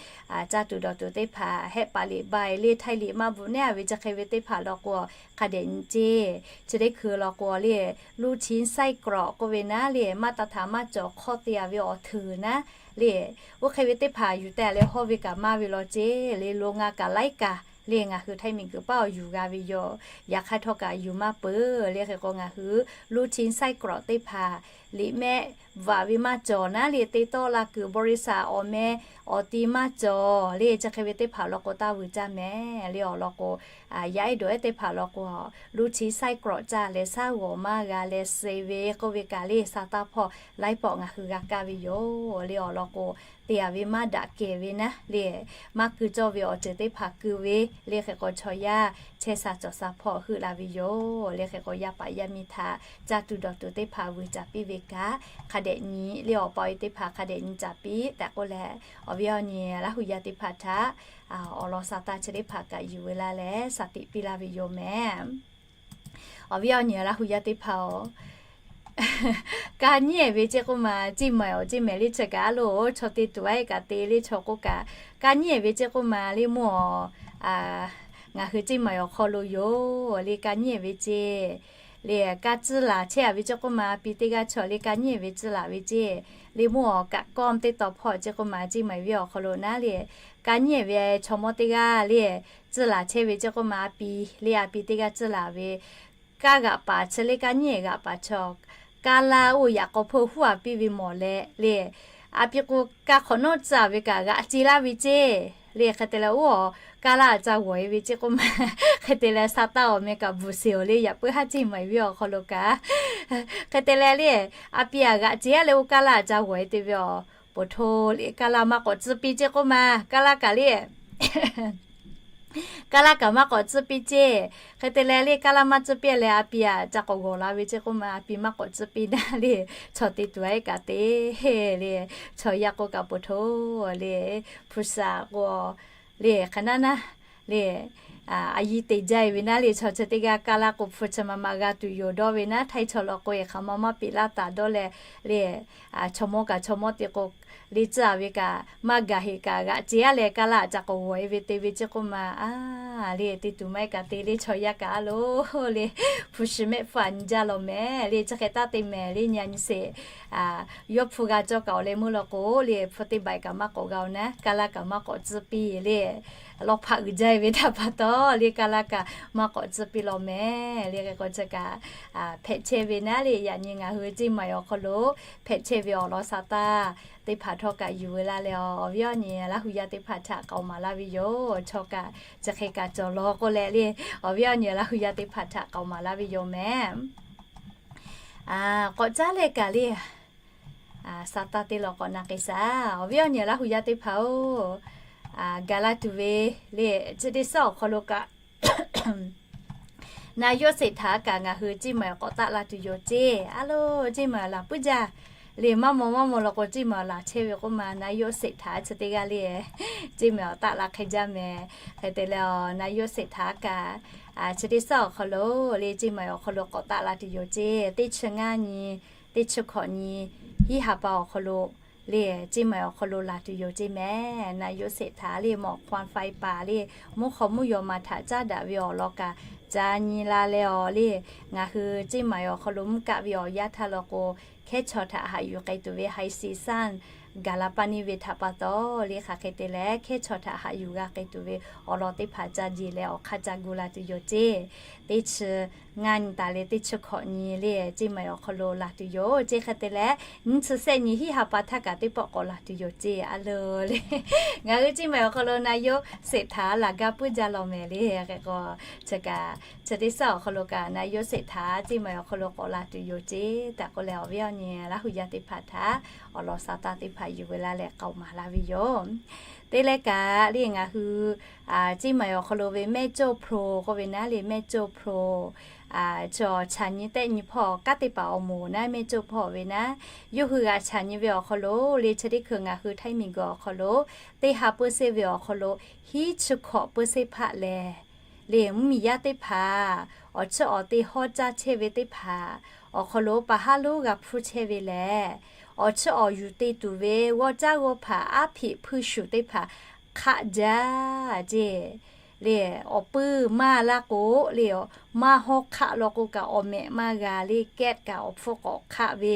caˇ tuˬ dawˬ tuˬ teˇ hpaˍ hehˆ paˍ liꞈ ba e le, Htaiˇ liꞈ maˇ bvuhꞈ nehˉ a ve chi hk'e ve teˇ hpaˍ law k'o, hk'a dehꞈ nyi ceˇ. Chi teˇ hkui law k'o le, ลูกชิ้นไส้กรอก k'oˆ ve naˉ le, maˇ taˇ htaꞈ maˇ cawˬ hk'awˇ te a ve awˬ hteuˍ naˉ le, oˇ hk'e ve teˇ hpaˍ yuˬ teh leh hawˇ ve kaꞈ maˇ ve law ceˇ le. Lo nga kaꞈ laiˉ kaꞈ le, ngaˬ hui Htaiˇ miˬguiˬ paˇ awˬ yuˬ g'a ve yoˬ. Yaꞈ hk'aˇ htawˇ kaꞈ yuˬ maˇ peuˬ le. Hk'e k'o, ngaˬ hui ลูกชิ้นไส้กรอก teˇ hpaˍ liꞈ mehˆ bvuhꞈ ve maˇ cawˬ naˉ le, te tawˆ la kuiˬ บริษัท awˬ meh awˬ ti maˇ cawˬ le. Chi hk'e ve teˇ hpaˍ law k'o, taˇ vuiˬ caˇ mehˍ le. Awˬ lawn k'o, yaˇ ehˉ dawˬ ehˉ teˇ hpaˍ law k'o, ลูกชิ้นไส้กรอก caˇ leh shaˉ g'awˬ maˇ g'a leh suh ve k'oˆ ve kaꞈ le, sha taˇ hpawˇ laiˉ pawˆ ngaˬ hui g'a kaˇ ve yoˬ le. Awˬ lawn k'o, te a ve maˇ daꞈ kehˬ ve naˉ le, maˇ keu cawˇ ve awˬ ceuˬ teˇ hpaˍ keu ve le. Hk'e k'o, chaw yaˇ chehˇ sha cawˬ sha hpawˇ heuˆ la ve yoˬ le. Hk'e k'o, yaˇ paˍ yaˇ miˇ htaꞈ caˇ tuˬ dawˬ tuˬ teˇ hpaˍ vuiˬ caˍ piˇ ve kaꞈ, hk'a dehꞈ nyi le, awˬ pa awˬ e teˇ hpaˍ hk'a dehꞈ nyi caˍ piˇ tehꞈ k'oˆ leh, awˬ viˉ awˬ nyi Laˇ hu yaˇ teˇ hpaˍ htaꞈ awˬ lawn sha taˇ chi teˇ hpaˍ kaꞈ yuˬ ve laˇ leh sha tiꞈ piˇ laˇ ve yoˬ mehˍ. Awˬ viˉ awˬ nyi Laˇ hu yaˇ teˇ hpaˍ-oˬ, kaˇ nyiˉ ve ceˇ k'oˆ ma, ceˇ maˬ awˬ ceˇ mehˍ le chi kaꞈ a loˬ, chaw te tuˬ a e kaꞈ te le chaw k'oˆ kaꞈ, kaˇ nyiˉ ve ceˇ k'oˆ ma le mawˇ-oˬ, ngaˬ hui ceˇ maˬ awˬ hk'aw lo yoˬ le. Kaˇ nyiˉ ve ceˇ le, kaˇ tcuhˇ laˬ chehˇ a ve ceˇ k'oˆ ma, a pi teˇ g'aˇ chaw le kaˇ nyiˉ ve tcuhˇ laˬ ve ceˇ le mawˇ-oˬ. Kaꞈ kawˇ teˇ taw hpawˇ ceˇ k'oˆ ma, ceˇ maˬ ve awˬ hk'aw lo naˉ le, kaˇ nyiˉ ve chaw mawˇ teˇ g'aˇ le tcuhˇ laˬ chehˇ ve ceˇ k'oˆ ma, a pi le a pi teˇ g'aˇ tcuhˇ laˬ ve kaˇ g'aꞈ paˍ chi le kaˇ nyiˉ g'aꞈ paˍ chaw, kaˇ laˇ oˇ yaꞈ k'aw hpeuˇ huˉ a piˇ ve mawˬ leh le, a pi k'o, kaˇ hk'awꞈ nawˉ tcuhˇ a ve kaꞈ g'aꞈ ce laˇ ve ceˇ le. Hk'e te leh oˇ, kaˇ laˇ a ca g'awˬ e ve ceˇ k'oˆ ma, hk'e te leh sha taˇ awˬ meh kaꞈ bvuhˬ sheˍ awˬ le, yaꞈ puiˉ haˉ ceˇ maˬ ve awˬ hk'aw lo kaꞈ. Hk'e te leh le, a pi a g'aꞈ ce a leh oˇ kaˇ laˇ a ca g'awˬ e te ve awˬ, poˬ hto le kaˇ laˇ maˇ k'awꞈ tcuhˇ piˇ ceˇ k'oˆ ma, kaˇ laˇ kaꞈ le kaˇ laˇ kaꞈ maˇ k'awꞈ tcuhˇ piˇ ceˇ. Hk'e te leh le kaˇ laˇ maˇ tcuhˇ piˇ leh a pi a ca k'awꞈ g'awˬ la ve ceˇ k'oˆ ma, a pi maˇ k'awꞈ tcuhˇ piˇ naˉ le, chaw te tuˬ a e kaꞈ te le, chaw yaˇ k'o kaꞈ poˬ hto le, hpu shaˍ k'o le hk'aˬ naˉ naˉ le, a yiˇ te jaˇ e ve naˉ le, chaw chi teˇ g'aˇ kaˇ laˇ k'o hpu chi ma ma g'a tuˬ yoˬ dawˇ ve naˉ, Htaiˇ chaw law k'o e hk'aˬ ma maˇ piˇ laˇ taˍ dawˇ leh le, chaw mawˇ kaꞈ chaw mawˇ te k'o le tcuhˇ a ve kaꞈ maˇ gaˬ heꞈ kaꞈ g'aꞈ ce a leh kaˇ laˇ a ca k'awꞈ g'awˬ e ve te ve ceˇ k'oˆ ma, a le te tuˬ maˇ e kaꞈ te le chaw yaˇ kaꞈ a loˬ le, hpu shi mehˆ hpfuhˇ a nyi jaˇ law mehˍ le, chi hk'e taˇ te mehˍ le, nyi a nyi sheˍ yawˇ hpu g'a cawˇ kaꞈ awˬ leh meuˇ law k'o le, hpu teˇ baꞈ kaꞈ maˇ k'awꞈ g'a oˬ naˉ, kaˇ laˇ kaꞈ maˇ k'awꞈ tcuhˇ piˇ le, lawˇ hpaˆ uiˍ jaˇ e ve htaꞈ pa taw le kaˇ laˇ kaꞈ maˇ k'awꞈ tcuhˇ piˇ law mehˍ le. Hk'e k'o chi kaꞈ hpehꞈ chehˇ ve naˉ le, yaꞈ nyi ngaˬ hui ceˇ maˬ awˬ hk'aw lo hpehꞈ chehˇ ve awˬ lawn sha taˇ teˇ hpaˍ htawˇ kaꞈ yuˬ ve laˇ leh, awˬ viˉ awˬ nyi Laˇ hu yaˇ teˇ hpaˍ htaꞈ k'aoˍ maˍ laˇ ve yoˬ. Chaw kaꞈ chi hk'e kaꞈ cawˬ law k'oˆ leh le, awˬ viˉ awˬ nyi Laˇ hu yaˇ teˇ hpaˍ htaꞈ k'aoˍ maˍ laˇ ve yoˬ mehˍ. K'awꞈ caˉ leh kaꞈ le, Saˍtanˍ teˇ lawn k'awꞈ na k'ai shaˍ. Awˬ viˉ awˬ nyi Laˇ huˍ yaˇ teˇ hpaˍ-oˬ, gaˬ la tuˬ ve le, chi teˇ suhˉ awˬ hk'aw lo kaꞈ na yoˇ seꞈ htaꞈ kaꞈ ngaˬ hui ceˇ maˬ awˬ k'awꞈ taˆ la tuˬ yoˬ ceˇ. A lo, ceˇ maˬ awˬ laˬ puiˉ jaˇ le, maˇ maw maˇ maw law k'o, ceˇ maˬ awˬ laˬ chehˇ ve k'oˆ ma, na yoˇ seꞈ htaꞈ chi teˇ g'aˇ le, ceˇ maˬ awˬ taˆ la hk'e jaˇ mehˍ. Hk'e te leh, na yoˇ seꞈ htaꞈ kaꞈ chi teˇ suhˉ awˬ hk'aw lo le, ceˇ maˬ awˬ hk'aw lo k'awꞈ taˆ la tuˬ yoˬ ceˇ. Teˇ chi ngaˇ nyi, teˇ chi hkawꞈ nyi, hiˉ ha pa awˬ hk'aw lo le, ceˇ maˬ awˬ hk'aw lo laˬ tuˬ yoˬ ceˇ mehˍ. Na yoˇ seꞈ htaꞈ le, mawꞈ hk'aw faiˇ paˍ le, mvuhˇ hk'aw mvuhˇ yaw ma htaꞈ caˉ daꞈ ve awˬ lawn kaꞈ ca nyi la leh awˬ le, ngaˬ hui ceˇ maˬ awˬ hk'aw lo mvuhˇ kaˆ ve awˬ yanˇ htaˇ law k'o, hkehˉ chaw htaꞈ haꞈ yuˬ k'ai tuˬ ve haiˬ shiˍ sanˇ gaˬ la paˇ neˇ ve htaꞈ pa taw le, hk'aˬ hk'e te leh hkehˉ chaw htaꞈ haꞈ yuˬ g'a k'ai tuˬ ve awˬ lawn teˇ hpaˍ ca jeˬ leh awˬ hk'aˇ ca gu la tuˬ yoˬ ceˇ. Teˇ chi ngaˇ nyi taˍ leh teˇ chi hkawꞈ nyi le, ceˇ maˬ awˬ hk'aw lo laˬ tuˬ yoˬ ceˇ. Hk'e te leh, nyiˇ chi sehˆ nyi hiˉ ha pa htaˇ kaꞈ teˇ pawˆ k'awꞈ laˬ tuˬ yoˬ ceˇ. A lo le, ngaˬ hui ceˇ maˬ awˬ hk'aw lo na yoˇ seꞈ htaꞈ laˬ gaˇ puiˉ jaˇ law mehˍ le. Hk'e k'o, chi kaꞈ chi teˇ suhˉ awˬ hk'aw lo kaꞈ na yoˇ seꞈ htaꞈ ceˇ maˬ awˬ hk'aw lo k'awꞈ laˬ tuˬ yoˬ ceˇ tehꞈ k'oˆ leh, awˬ viˉ awˬ nyi Laˇ huˍ yaˇ teˇ hpaˍ htaꞈ awˬ lawn Saˍtanˍ teˇ hpaˍ yuˬ ve laˇ leh k'aoˍ maˍ laˇ ve yoˬ. Teˇ leh kaꞈ le ngaˬ hui ceˇ maˬ awˬ hk'aw lo ve mehˆ cawˇ hpu k'oˆ ve naˉ le, mehˆ cawˇ hpu chi awˬ chaꞈ nyi tehˆ nyi hpawˇ kanˉ teˇ hpaˍ awˬ moˍ naˉ, mehˆ cawˇ hpawˇ ve naˉ, yawˇ hui g'aꞈ chaꞈ nyi ve awˬ hk'aw lo le, chi teˇ hkui ngaˬ hui htaiˇ miˬ guiˬ awˬ hk'aw lo teˇ ha peuˇ seˇ ve awˬ hk'aw lo hiˉ chi hkawꞈ peuˇ seˇ hpaˆ lehˬ le, mvuhˇmiˬ yaˇ teˇ hpaˍ awˬ chiˇ awˬ te hawˉ caˇ chehˇ ve teˇ hpaˍ awˬ hk'aw lo pa haˉ lonˉ g'a hpuˇ chehˇ ve lehˬ, awˬ chiˇ awˬ yuˬ te tuˬ ve g'awˇ caˉ g'awˇ hpaꞈ aˉ hpeꞈ hpuiˇ shuˍ teˇ hpaˍ hk'aˆ jaˇ ceˇ. Le, awˬ puiˇ maˇ laˇ k'o le, maˇ hawˉ hk'aˆ law k'o kaꞈ awˬ mehꞈ maˇ g'a le, kehˉ kaꞈ awˬ hpfuhˇ k'awꞈ hk'aˆ ve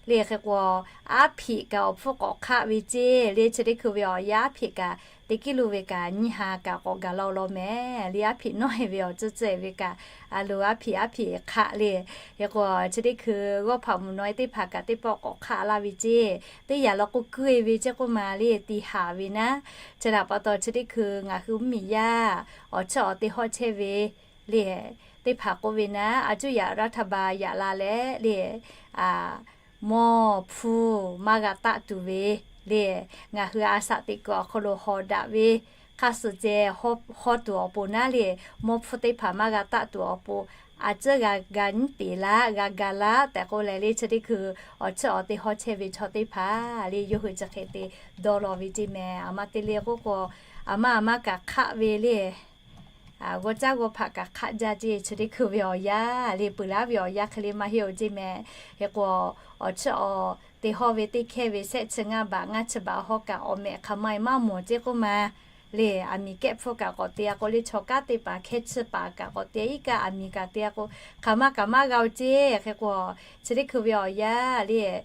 le. Hk'e k'o, aˉ hpeꞈ kaꞈ awˬ hpfuhˇ k'awꞈ hk'aˆ ve ceˇ. Le chi teˇ hkui ve awˬ yanˇ aˉ hpeꞈ kaꞈ teˇ kiˇ lo ve kaꞈ nyiˇ ha kaꞈ k'awꞈ gaˬ la law mehˍ. Le aˉ hpeꞈ nawˇ e ve awˬ tcuhˇ tcuhˇ ve kaꞈ, a lo aˉ hpeꞈ aˉ hpeꞈ hk'aˆ le. Hk'e k'o, chi teˇ hkui g'awˇ hpaꞈ mvuhˬ naw e teˇ hpaˍ kaꞈ teˇ pawˆ k'awꞈ hk'aˆ laˇ ve ceˇ. Teˇ yanˇ law k'o kuˇ e ve ceˇ k'oˆ ma le, tiꞈ haˍ ve naˉ. Chi htaꞈ pa taw chi teˇ hkui ngaˬ hui mvuhˇmiˬ yaˇ awˬ chiˇ awˬ te hawˉ chehˇ ve le, teˇ hpaˍ k'oˆ ve naˉ, a cuˇ yaꞈ รัฐบาล yaꞈ la leh le, mawˇ hpfuhˇ maˇ g'a taˆ tuˬ ve le, ngaˬ hui a shaꞈ teꞈ kuiˬ awˬ hk'aw lo hawˍ daꞈ ve hk'a suhˍ ceh hawˉ tuˬ awˬ pon naˉ le, mawˇ hpfuhˇ teˇ hpaˍ maˇ g'a taˆ tuˬ awˬ pon, a cuˇ g'a ga nyiˉ teˍ laˇ, g'a ga laˇ tehꞈ k'oˆ leh le, chi teˇ hkui awˬ chiˇ awˬ te hawˉ chehˇ ve chaw teˇ hpaˍ le, yawˇ hui chi hk'e te dawˇ law ve ceˇ mehˍ. A ma te le k'oˆ k'o, a ma a ma kaꞈ hk'aˆ ve le, g'awˇ caˉ g'awˇ hpaꞈ kaꞈ hk'aˆ jaˇ ceˇ. Chi teˇ hkui ve awˬ yanˇ le, peuˬ laˇ ve awˬ yanˇ hk'e le maˇ heˆ oˬ ceˇ mehˍ. Hk'e k'o, awˬ chiˇ awˬ te hawˇ ve teˇ hkehˇ ve shehˆ chi ngaˇ baꞈ ngaˇ chi baꞈ hawˉ kaꞈ awˬ mehꞈ hk'aˬ ma e maˇ mawˬ ceˇ k'oˆ ma le, aˬ miˍ kehˆ hpfuhˇ kaꞈ k'awꞈ te a k'o le, chaw kanˉ teˇ hpaˍ hkehˇ chi paˍ kaꞈ k'awꞈ te a, iˉ kaˆ aˬ miˍ kaꞈ te a k'o, hk'aˬ ma kaꞈ maˇ g'a oˬ ceˇ. Hk'e k'o, chi teˇ hkui ve awˬ yanˇ le,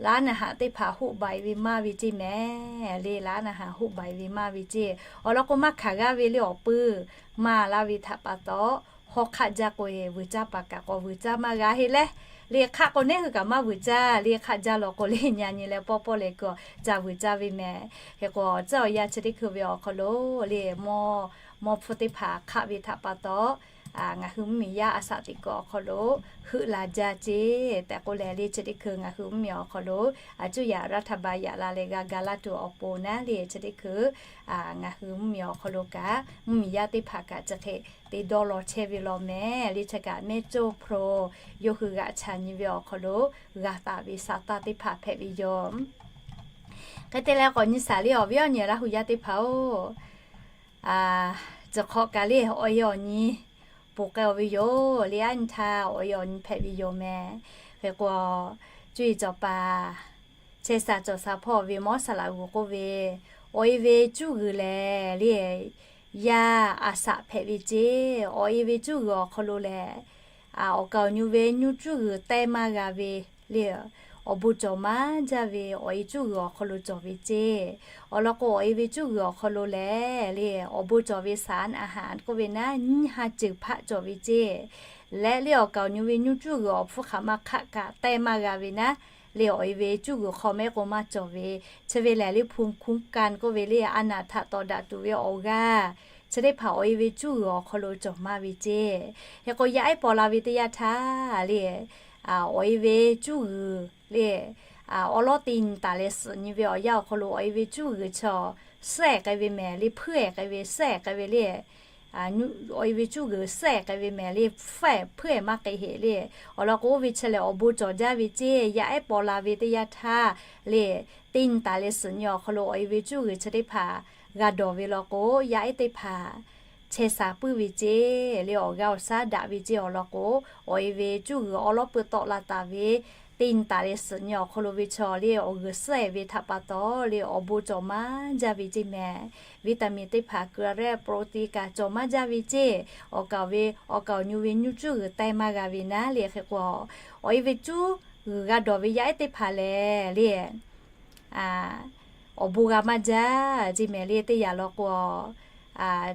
laˉ naˍ haꞈ teˇ hpaˍ hoˆ baˬ e ve maˇ ve ceˇ mehˍ. Le laˉ naˍ haꞈ hoˆ baˬ e ve maˇ ve ceˇ. Awˬ lawn k'o, maˇ hkanˍ g'aˇ ve le awˬ puiˇ maˇ laˇ ve htaꞈ pa taw, hawˉ hk'aˆ jaˇ k'o e, vuiˬ caˇ paˍ kaꞈ k'awꞈ vuiˬ caˇ maˇ g'a heˆ leh, le hk'aˆ k'o neˉ hui kaꞈ maˇ vuiˬ caˇ. Le hk'aˆ jaˇ law k'o le, nyi a nyi leh pawˇ pawˇ leh kuiˬ ca vuiˬ caˇ ve mehˍ. Hk'e k'o, awˬ tcuhˉ awˬ yanˇ chi teˇ hkui ve awˬ hk'aw lo le, mawˇ mawˇ hpfuhˇ teˇ hpaˍ hk'aˆ ve htaꞈ pa taw, ngaˬ hui mvuhˇmiˬ yaˇ a shaꞈ teꞈ kuiˬ awˬ hk'aw lo heuˆ la jaˇ ceˇ tehꞈ k'oˆ leh le, chi teˇ hkui ngaˬ hui mvuhˇmiˬ awˬ hk'aw lo a cuˇ yaꞈ รัฐบาล yaꞈ la leh g'a ga laˇ tuˬ awˬ pon naˉ le, chi teˇ hkui ngaˬ hui mvuhˇmiˬ awˬ hk'aw lo kaꞈ mvuhˇmiˬ yaˇ teˇ hpaˍ kaꞈ chi hk'e te dawˇ law chehˇ ve law mehˍ. Le chi kaꞈ mehˆ cawˇ hpu yawˇ hui g'aꞈ chaꞈ nyi ve awˬ hk'aw lo g'a taˍ ve Saˍtanˍ teˇ hpaˍ hpehꞈ ve yoˬ. Hk'e te leh k'awꞈ nyi shaˍ le, awˬ viˉ awˬ nyi Laˇ huˍ yaˇ teˇ hpaˍ-oˬ, tcuh hk'awꞈ kaꞈ le awˬ e awˬ nyi ponˬ k'ai-oˬ ve yoˬ. Le aˉ nyi htaˇ awˬ e awˬ nyi hpehꞈ ve yoˬ mehˍ. Hk'e k'o, cuˇ yiˍ cawˬ paˍ chehˇ sha cawˬ sha hpawˇ ve mawˉ saˍ laꞈ g'uˬ k'oˆ ve, awˬ e ve cuˇ g'uiˬ lehˬ le, yaˇ a shaꞈ hpehꞈ ve ceˇ. Awˬ e ve cuˇ g'uiˬ awˬ hk'aw lo lehˬ, awˬ kaˍ awˬ nyu ve nyuˇ cuˇ g'uiˬ teh maˇ g'a ve le, awˬ bon cawˬ maˇ jaˇ ve awˬ e cuˇ g'uiˬ awˬ hk'aw lo cawˬ ve ceˇ. Awˬ lawn k'o, awˬ e ve cuˇ g'uiˬ awˬ hk'aw lo lehˬ le, awˬ bon cawˬ ve saˍ a haꞈ k'oˆ ve naˉ nyiˇ ha ceuˬ hpaˆ cawˬ ve ceˇ. Leh le awˬ kaˍ awˬ nyu ve nyuˇ cuˇ g'uiˬ awˬ hpfuhˇ hk'aˬ ma hk'aˆ kaꞈ teh maˇ g'a ve naˉ le, awˬ e ve cuˇ g'uiˬ hk'aw mehˆ k'o maˇ cawˬ ve, chi ve lehˬ le ภูมิคุ้มกัน k'oˆ ve le, a naˍ htaꞈ tawˍ daꞈ tuˬ ve awˬ g'aˇ chi teˇ hpaˍ awˬ e ve cuˇ g'uiˬ awˬ hk'aw lo cawˬ maˇ ve ceˇ. Hk'e k'o, yaˇ ehˉ paw la ve teˇ yanˇ htaˇ le, awˬ e ve cuˇ g'uiˬ le, awˉ lawˉ teˇ nyi taˍ leh suhˍ nyi ve awˬ yanˇ awˬ hk'aw lo awˬ e ve cuˉ g'uiˬ chi suhˉ-ehˍ k'ai ve mehˍ le, hpuiˉ-ehˍ k'ai ve, suhˉ-ehˍ k'ai ve le. Awˬ e ve cuˉ g'uiˬ suhˉ-ehˍ k'ai ve mehˍ le, hpuiˉ-ehˍ maˇ k'ai heꞈ le. Awˬ lawn k'o, oˇ ve chi lehˬ awˬ bon cawˬ jaˇ ve ceˇ. Yaˇ ehˉ paw la ve teˇ yanˇ htaˇ le, teˇ nyi taˍ leh suhˍ nyi awˬ hk'aw lo awˬ e ve cuˉ g'uiˬ chi teˇ hpaˍ g'a dawˬ ve law k'o, yaˇ ehˉ teˇ hpaˍ chehˇ sha puiˉ ve ceˇ le, awˬ g'aˇ awˬ shaˉ daꞈ ve ceˇ. Awˬ lawn k'o, awˬ e ve cuˉ g'uiˬ awˉ lawˉ peuˬ tawˆ la taˍ ve teˇ nyi taˍ leh suhˍ nyi awˬ hk'aw lo ve chaw le awˬ g'uiˬ suhˉ-ehˍ ve htaꞈ pa taw le awˬ bon cawˬ maˇ jaˇ ve ceˇ mehˍ. Vitamin teˇ hpaˍ, kaˍ rehˆ, protein kaꞈ cawˬ maˇ jaˇ ve ceˇ. Awˬ kaˍ ve, awˬ kaˍ awˬ nyu ve nyiˇ cuˉ g'uiˬ teh maˇ g'a ve naˉ le. Hk'e k'o, awˬ e ve cuˉ g'uiˬ g'a dawˬ ve yaˇ ehˉ teˇ hpaˍ lehˬ le awˬ bon g'a maˇ jaˇ ceˇ mehˍ le. Teˇ yanˇ law k'o,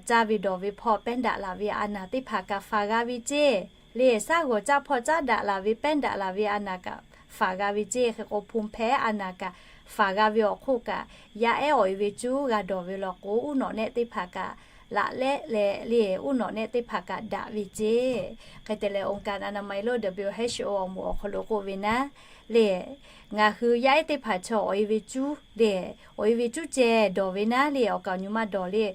caˇ ve dawˬ ve hpawˇ pehˉ daꞈ laˬ ve a naˍ teˇ hpaˍ kaꞈ faˍ g'a ve ceˇ le. Shaˉ g'awˬ caˇ hpawˇ caˉ daꞈ laˬ ve, pehˉ daꞈ laˬ ve a naˍ kaꞈ faˍ g'a ve ceˇ. Hk'e k'o, hpu hpehˇ a naˍ kaꞈ faˍ g'a ve awˬ hk'oˆ kaꞈ, yaˇ ehˉ awˬ e ve cuˉ g'a dawˬ ve law k'o, uˉ nawꞈ nehˆ teˇ hpaˍ kaꞈ laꞈ lehˆ leh le, uˉ nawꞈ nehˆ teˇ hpaˍ kaꞈ daꞈ ve ceˇ. Hk'e te leh, องค์การอนามัยโลก WHO awˬ moˍ awˬ hk'aw lo k'oˆ ve naˉ le, ngaˬ hui yaˇ ehˉ teˇ hpaˍ chaw awˬ e ve cuˉ le, awˬ e ve cuˉ ceh dawˬ ve naˉ le, awˬ kaˍ awˬ nyu maˇ dawˬ le,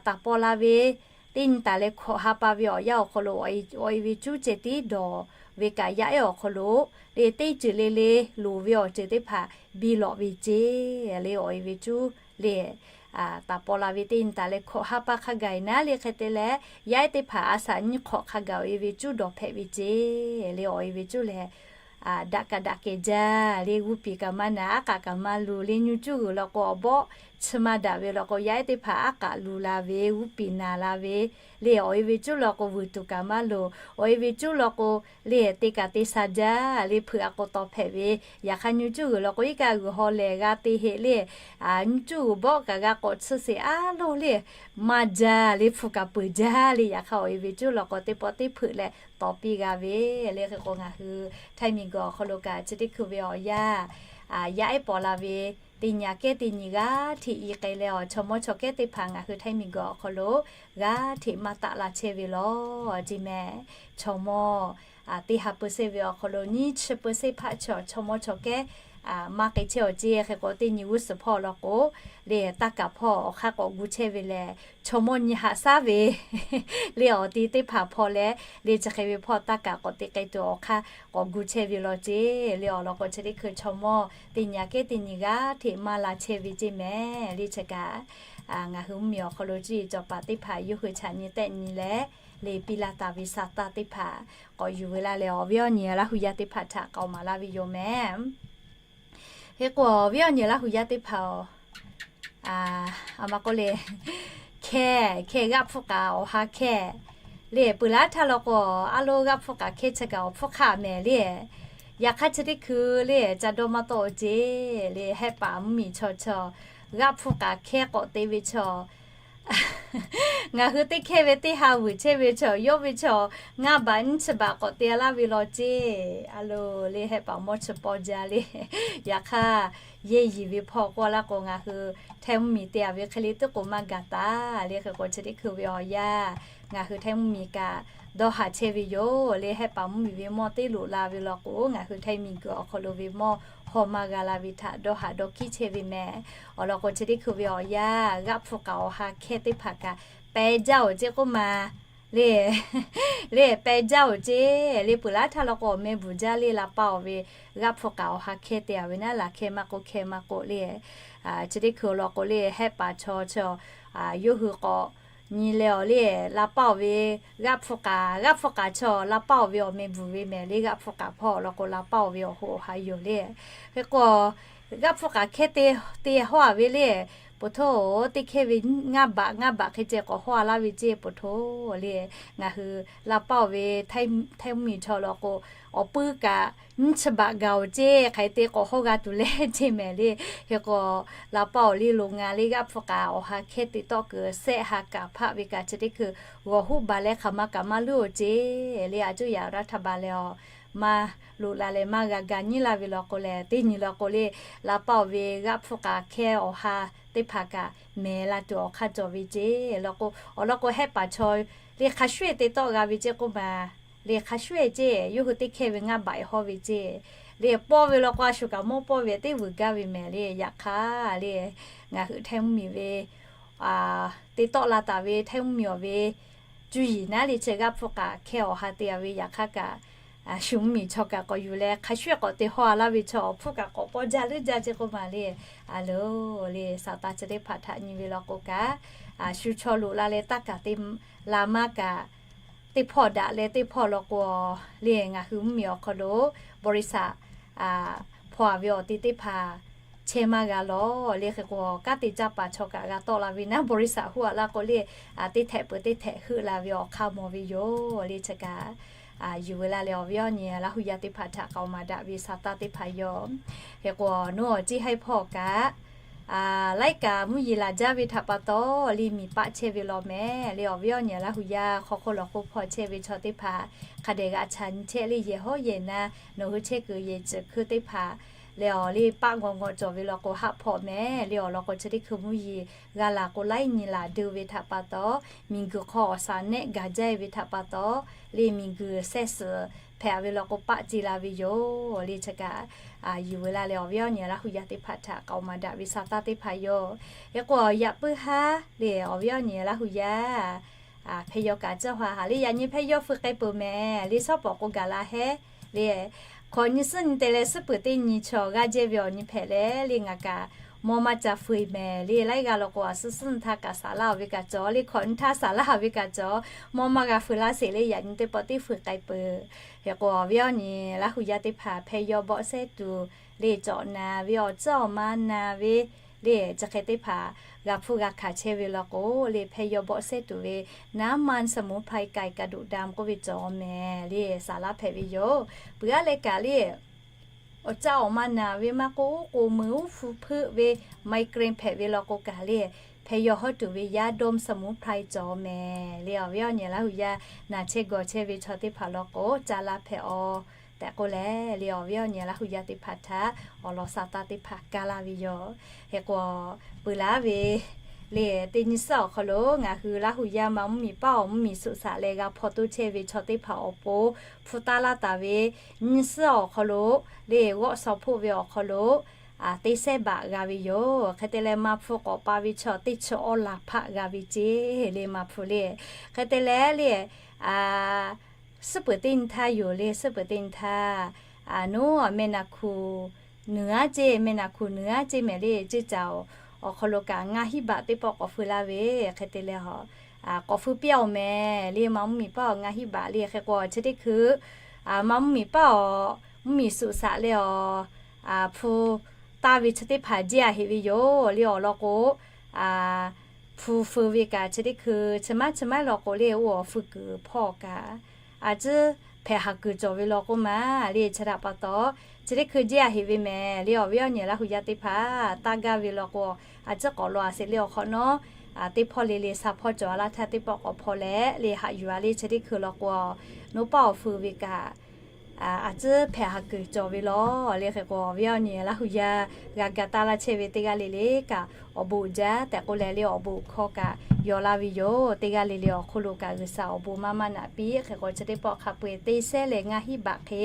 taˍ paw la ve teˇ nyi taˍ leh hkawꞈ ha pa ve awˬ yanˇ awˬ hk'aw lo awˬ e ve cuˉ ceh tiˉ dawˬ ve kaꞈ, yaˇ ehˉ awˬ hk'aw lo le teˇ ceuˬ le le loˍ ve awˬ ceuˬ teˇ hpaˍ biˇ lawꞈ ve ceˇ le. Awˬ e ve cuˉ le taˍ paw la ve teˇ nyi taˍ leh hkawꞈ ha pa hk'a gaˬ e naˉ le. Hk'e te leh, yaˇ ehˉ teˇ hpaˍ a shaꞈ nyiˇ hk'awꞈ hk'a gaˬ awˬ e ve cuˉ dawˬ hpehꞈ ve ceˇ le. Awˬ e ve cuˉ lehˬ, daꞈ kaꞈ daꞈ kehˬ jaˇ le, g'uˇ piˍ kaꞈ maˇ naˍ, aˉ k'aꞈ kaꞈ maˇ luˬ le, nyiˇ cuˉ g'uiˬ law k'o awˬ bawˆ chi maˇ daꞈ ve law k'o, yaˇ ehˉ teˇ hpaˍ aˉ k'aꞈ luˬ la ve, g'uˇ piˍ naˍ la ve le. Awˬ e ve cuˉ law k'o, vuiˬ tuˬ kaꞈ maˇ loˍ. Awˬ e ve cuˉ law k'o le, te kaꞈ te sha jaˇ le, hpeuꞈ a k'o taw hpehꞈ ve. Yaꞈ hk'aˇ, nyiˇ cuˉ g'uiˬ law k'o, iˉ kaˆ g'uiˬ haw lehˬ g'a te heꞈ le, nyiˇ cuˉ g'uiˬ bawˆ kaꞈ g'a k'awꞈ tsuhˇ sheˍ a loˇ le, maˇ jaˇ le, hpu kaꞈ peuˬ jaˇ le. Yaꞈ hk'aˇ, awˬ e ve cuˉ law k'o, teˇ pawˆ teˇ hpeuꞈ leh tawˍ piˇ g'a ve le. Hk'e k'o, ngaˬ hui Htaiˇ miˬ guiˬ awˬ hk'aw lo kaꞈ chi teˇ hkui ve awˬ yanˇ, yaˇ ehˉ paw la ve teˇ nyi kehˉ teˇ nyi g'aˇ hteꞈ i k'ai leh, awˬ chaw mawˇ chaw kehˉ teˇ hpaˍ ngaˬ hui Htaiˇ miˬ guiˬ awˬ hk'aw lo g'aˇ hteꞈ maˇ taˆ la chehˇ ve law ceˇ mehˍ. Chaw mawˇ teˇ ha เปอร์เซ็นต์ ve awˬ hk'aw lo nyiˇ chi เปอร์เซ็นต์ hpaˆ chaw chaw mawˇ chaw kehˉ maˇ k'ai chehˇ awˬ ceˇ. Hk'e k'o, teˇ nyi g'uˇ suhˍ hpawˇ law k'o le, taˇ kaˍ hpawˇ awˬ hk'aˇ k'awꞈ gu chehˇ ve lehˬ, chaw mawˇ nyi haꞈ shaˉ ve le, awˬ ti teˇ hpaˍ hpawˇ leh le, chi hk'e ve hpawˇ taˇ kaˍ k'awꞈ te k'ai tuˬ awˬ hk'aˇ k'awꞈ gu chehˇ ve law ceˇ le. Awˬ lawn k'o, chi teˇ hkui chaw mawˇ teˇ nyi kehˉ teˇ nyi g'aˇ hteꞈ maˇ la chehˇ ve ceˇ mehˍ le. Chi kaꞈ ngaˬ hui mvuhˇmiˬ awˬ hk'aw lo cuˇ yiˍ cawˬ paˍ teˇ hpaˍ yawˇ hui chaꞈ nyi tehˆ nyi leh le, piˇ laˇ taˍ ve sa taˇ teˇ hpaˍ k'awꞈ yuˬ ve laˇ leh, awˬ viˉ awˬ nyi Laˇ hu yaˇ teˇ hpaˍ htaꞈ k'aoˍ maˍ laˇ ve yoˬ mehˍ. Hk'e k'o, awˬ viˉ awˬ nyi Laˇ hu yaˇ teˇ hpaˍ-oˬ, a ma k'oˆ le, hkehˇ hkehˇ g'aˆ hpfuhˇ k'aꞈ awˬ ha hkehˇ le, peuˬ laˉ htaˇ law k'o, a loˇ g'aˆ hpfuhˇ k'aꞈ hkehˇ chi kaꞈ awˬ hpfuhˇ hk'aˆ mehˍ le. Yaꞈ hk'aˇ, chi teˇ hkui le ca dawˇ maˇ tawˆ-o ceˇ le, hehˆ paˍ mvuhˇmiˬ chaw chaw g'aˆ hpfuhˇ k'aꞈ hkehˇ k'awꞈ te ve chaw ngaˬ hui teˇ hkehˇ ve teˇ ha vuiˬ chehˇ ve chaw, yawˇ ve chaw ngaˇ baꞈ nyiˇ chi baꞈ k'awꞈ te laˇ ve law ceˇ. A loˬ le, hehˆ paˍ mawˇ chi paw jaˇ le. Yaꞈ hk'aˇ, yehˇ yiˍ ve hpawˇ k'oˆ laˇ k'o, ngaˬ hui Htaiˇ mvuhˇmiˬ te-a ve hk'e le teˇ k'oˍ maˇ gaˬ taˍ le. Hk'e k'o, chi teˇ hkui ve awˬ yanˇ ngaˬ hui Htaiˇ mvuhˇmiˬ kaꞈ dawˇ haˍ chehˇ ve yoˬ le. Hehˆ paˍ mvuhˇmiˬ ve mawˇ teˇ loꞈ la ve law k'o, ngaˬ hui Htaiˇ miˬ guiˬ awˬ hk'aw lo ve mawˇ haw maˇ g'a la ve htaꞈ dawˇ haˍ dawˇ hkiˉ chehˇ ve mehˍ. Awˬ lawn k'o, chi teˇ hkui ve awˬ yanˇ g'aˆ hpfuhˇ k'aꞈ awˬ ha hkehˇ teˇ hpaˍ kaꞈ peh jaˇ-oˬ ceˇ k'oˆ ma le. Le peh jaˇ-oˬ ceˇ le, peuˬ laˉ htaˇ law k'o, awˬ meh bvuhˬ jaˇ le, la paˇ-oˬ ve g'aˆ hpfuhˇ k'aꞈ awˬ ha hkehˇ te-a ve naˉ, laˬ hkehˇ maˇ k'oˆ, hkehˇ maˇ k'oˆ le. Chi teˇ hkui awˬ lawn k'o le, hehˆ paˍ chaw chaw yawˇ hui k'awꞈ nyi leh awˬ le, la paˇ-oˬ ve g'aˆ hpfuhˇ k'aꞈ, g'aˆ hpfuhˇ k'aꞈ chaw la paˇ-oˬ ve awˬ meh bvuhˬ ve mehˍ le. G'aˆ hpfuhˇ k'aꞈ hpawˇ awˬ lawn k'o, la paˇ-oˬ ve awˬ hoꞈ awˬ ha yoˬ le. Hk'e k'o, g'aˆ hpfuhˇ k'aꞈ hkehˇ te te hawˇ-a ve le, poˬ htoˇ teˇ hkehˇ ve ngaˇ baꞈ ngaˇ baꞈ hk'e ceh k'awꞈ hawˇ-a laˇ ve ceˇ, poˬ htoˇ le. Ngaˬ hui la paˇ-oˬ ve Htaiˇ mvuhˇmiˬ chaw law k'o, awˬ puiˉ kaꞈ nyiˇ chi baꞈ gaˬ-oˬ ceˇ, hk'aˬ hk'e te k'awꞈ hawˇ g'a tuˬ le ceˇ mehˍ le. Hk'e k'o, la paˇ-oˬ le, lo nga le, g'aˆ hpfuhˇ k'aꞈ awˬ ha hkehˇ te tawˆ kuiˬ sehˆ ha kaꞈ hpaˆ ve kaꞈ, chi teˇ hkui g'awˬ huˉ baˬ leh hk'aˬ ma kaꞈ maˇ luˉ-oˬ ceˇ le. A cuˇ yaꞈ raˇ htaˇ baˬ leh awˬ maˇ loꞈ la leh maˇ g'a ga nyiˉ laˇ ve law k'o lehˬ, teˇ nyi law k'o le, la paˇ-oˬ ve g'aˆ hpfuhˇ k'aꞈ hkehˇ awˬ ha teˇ hpaˍ kaꞈ mehˍ la tuˬ awˬ hk'aˇ cawˬ ve ceˇ. Law k'o, awˬ lawn k'o, hehˆ paˍ chaw le hk'a shuˍ-eˬ te tawˆ g'a ve ceˇ k'oˆ ma le, hk'a shuˍ-eˬ ceˇ, yawˇ hui teˇ hkehˇ ve ngaˇ baꞈ-e hawˇ ve ceˇ. le pawˇ ve law k'o, a shu kaꞈ mawˇ pawˇ ve teˇ vuiˬ gaˇ ve mehˍ le. Yaꞈ hk'aˇ le, ngaˬ hui Htaiˇ mvuhˇmiˬ ve teˇ tawˆ la taˍ ve Htaiˇ mvuhˇmiˬ awˬ ve cuˇ yiˍ naˉ le chi g'aˇ hpfuhˇ kaꞈ hkehˇ awˬ ha te a ve yaꞈ hk'aˇ kaꞈ, shu mvuhˇmiˬ chaw kaꞈ k'awꞈ yuˬ leh hk'a shuˍ k'awꞈ te haw a laˇ ve chaw awˬ hpfuhˇ kaꞈ k'awꞈ pawˇ jaˇ leuˉ jaˇ ceˇ k'oˆ ma le. A loˬ le, saˍtanˍ chi teˇ hpaˍ htaꞈ nyi ve law k'o kaꞈ, shu chaw loꞈ la leh taˇ kaˍ te la maˇ kaꞈ, teˇ hpawˇ daꞈ leh teˇ hpawˇ law k'o, le ngaˬ hui mvuhˇmiˬ awˬ hk'aw lo บริษัท hpaw a ve awˬ te teˇ hpaˍ chehˇ maˇ g'a lawˬ le. Hk'e k'o, kanˉ te caˇ paˍ chaw kaꞈ g'a tawˆ la ve naˉ บริษัท huˆ a laˇ k'o le, teˇ htehꞈ peuˬ teˇ htehꞈ heuˆ la ve awˬ hk'aˇ mawˬ ve yoˬ le. Chi kaꞈ yuˬ ve laˇ leh awˬ viˉ awˬ nyi Laˇ hu yaˇ teˇ hpaˍ htaꞈ k'aoˍ maˍ daꞈ ve saˍtanˍ teˇ hpaˍ yoˬ. Hk'e k'o, nawˬ awˬ ciˉ haiˉ hpawˇ kaꞈ, laiˉ kaꞈ mvuhˇ yeˬ laˬ jaˇ ve htaꞈ pa taw le miˬ paˆ chehˇ ve law mehˍ le. Awˬ viˉ awˬ nyi Laˇ hu yaˇ hk'aw hk'oˆ lawˬ hk'oˆ hpawˇ chehˇ ve chaw teˇ hpaˍ hk'a dehꞈ g'a ca nyi chehˇ le. Yehˬ hawˉ yehˬ na nawˬ hui chehˇ kuiˬ yehˬ ceuˬ hkui teˇ hpaˍ leh awˬ le paˆ ngaw ngaw cawˬ ve law k'o haˆ hpawꞈ mehˍ le. Awˬ lawn k'o chi teˇ hkui mvuhˇ yeˬ g'a laˬ k'o laiˉ nyi laˬ deu ve htaꞈ pa taw, miˬguiˬ hk'aw awˬ shaˍ nehˆ gaˬ jaˇ e ve htaꞈ pa taw le miˬguiˬ sehˇ suhˍ hpehꞈ ve law k'o paˆ ce la ve yoˬ le. Chi kaꞈ yuˬ ve laˇ leh awˬ viˉ awˬ nyi Laˇ hu yaˇ teˇ hpaˍ htaꞈ k'aoˍ maˍ daꞈ ve saˍtanˍ teˇ hpaˍ yoˬ. Hk'e k'o, yaꞈ puiˉ haˉ le awˬ viˉ awˬ nyi Laˇ hu yaˇ hpehˇ yawˇ kaꞈ cawˇ ha haˍ le. Yaꞈ nyi hpehˇ yawˇ feu k'ai peuˬ mehˍ le. Shawˉ pawˍ k'o gaˬ la hehˉ le. Hkawꞈ nyi suhˉ nyi te leh suhˉ peuˬ teˇ nyi chaw g'aˇ jehˇ ve awˬ nyi hpehꞈ leh le ngaˬ kaꞈ mawˇ maˇ ca feu e mehˍ le. Laiˉ g'aˇ law k'o, a suhˉ suhˉ nyi htaˇ kaꞈ saˍ laˇ ve kaꞈ cawˬ le. Hkawꞈ nyi htaˇ saˍ laˇ ve kaꞈ cawˬ. Mawˇ maˇ g'a feu laˇ sheˍ le. Yaꞈ nyi teˇ pawˆ teˇ feu k'ai peuˬ. Hk'e k'o, awˬ viˉ awˬ nyi Laˇ hu yaˇ teˇ hpaˍ hpehˇ yawˇ bawˆ sehˉ tuˬ le cawꞈ na ve awˬ tcuhˉ awˬ ma na ve le, chi hk'e teˇ hpaˍ g'a hpfuhˇ g'a hkanˍ chehˇ ve law k'o le, hpehˇ yawˇ bawˆ sehˉ tuˬ ve น้ำมันสมุนไพรไก่กระดูกดำ k'oˆ ve cawˬ mehˍ le. Saˍ laˇ hpehꞈ ve yoˬ. Peuˬ aˉ leh kaꞈ le, awˬ caˇ awˬ ma naˬ ve maˇ k'oˆ, k'oˍ meuˬ uˉ hpu hpeuˆ ve ไมเกรน hpehꞈ ve law k'o kaꞈ le, hpehˇ yawˇ hawˉ tuˬ ve ยาดมสมุนไพร cawˬ mehˍ le. Awˬ viˉ awˬ nyi Laˇ hu yaˇ naˬ chehˇ gawˬ chehˇ ve chaw teˇ hpaˍ law k'o caˇ laˇ hpehꞈ aw tehꞈ k'oˆ leh le, awˬ viˉ awˬ nyi Laˇ hu yaˇ teˇ hpaˍ htaꞈ awˬ lawn saˍtanˍ teˇ hpaˍ kaˇ laˇ ve yoˬ. Hk'e k'o, peuˬ laˉ ve le, teˇ nyi suhˉ awˬ hk'aw lo ngaˬ hui Laˇ hu yaˇ ma mvuhˇmiˬ paˆ awˬ mvuhˇmiˬ suh shaꞈ leh g'a hpaw toˇ chehˇ ve chaw teˇ hpaˍ awˬ pon hpu taˇ laˇ taˍ ve nyi suhˉ awˬ hk'aw lo le, g'awˆ shaw hpoˆ ve awˬ hk'aw lo teˇ sehˉ baꞈ g'a ve yoˬ. Hk'e te leh, ma hpu k'awꞈ pa ve chaw teˇ chi awˇ laˬ hpaˆ g'a ve ceˇ le. Ma hpu le, hk'e te leh le, suhˉ peuˬ teˇ nyi htaˇ yoˬ le. Suhˉ peuˬ teˇ nyi htaˇ, a, nawˬ meh naˬ hkuˬ nuˬ aˉ ceˇ, meh naˬ hkuˬ nuˬ aˉ ceˇ mehˍ le, ceˇ caˬ awˬ hk'aw lo kaꞈ ngaˇ hinˉ baꞈ teˇ pawˆ k'awꞈ feu laˇ ve. Hk'e te leh, k'awꞈ feu piˇ awˬ mehˍ le. Ma mvuhˇmiˬ paˆ awˬ ngaˇ hinˉ baꞈ le. Hk'e k'o, chi teˇ hkui ma mvuhˇmiˬ paˆ awˬ mvuhˇmiˬ suh shaꞈ leh awˬ, hpu taˇ ve chi teˇ hpaˍ jehˇ a heꞈ ve yoˬ le. Awˬ lawn k'o, hpu feu ve kaꞈ chi teˇ hkui chi maˉ chi maˉ law k'o le, oˇ awˬ feu kuiˬ hpawˇ kaꞈ a ciˉ hpehꞈ haˍ kuiˬ cawˬ ve law k'o ma le. Chi htaꞈ pa taw, chi teˇ hkui jehˇ a heꞈ ve mehˍ le. Awˬ viˉ awˬ nyi Laˇ hu yaˇ teˇ hpaˍ taˇ gaˇ ve law k'o, a ciˉ k'awꞈ law a sheˍ le. Awˬ hk'awꞈ nawˉ teˇ hpawˇ le le sa hpawˇ cawˬ a laˇ htaˇ teˇ pawˆ k'awꞈ hpaw leh le haꞈ yuˬ a le. Chi teˇ hkui law k'o, nawˬ paˆ awˬ feu ve kaꞈ a ciˉ hpehꞈ haˍ kuiˬ cawˬ ve law le. Hk'e k'o, awˬ viˉ awˬ nyi Laˇ hu yaˇ g'a ga taˇ laˇ chehˇ ve teˇ g'aˇ le le kaꞈ awˬ bon uiˍ jaˇ tehꞈ k'oˆ leh le, awˬ bon hkawˇ kaꞈ yaw laˇ ve yoˬ. Teˇ g'aˇ le le awˬ hk'oˆ lo kaꞈ G'uiˬsha awˬ bon maˇ maˇ naꞈ piˇ. Hk'e k'o, chi teˇ pawˆ hk'a peu-eˬ teˇ sehˉ leh ngaˇ hinˉ baꞈ hk'e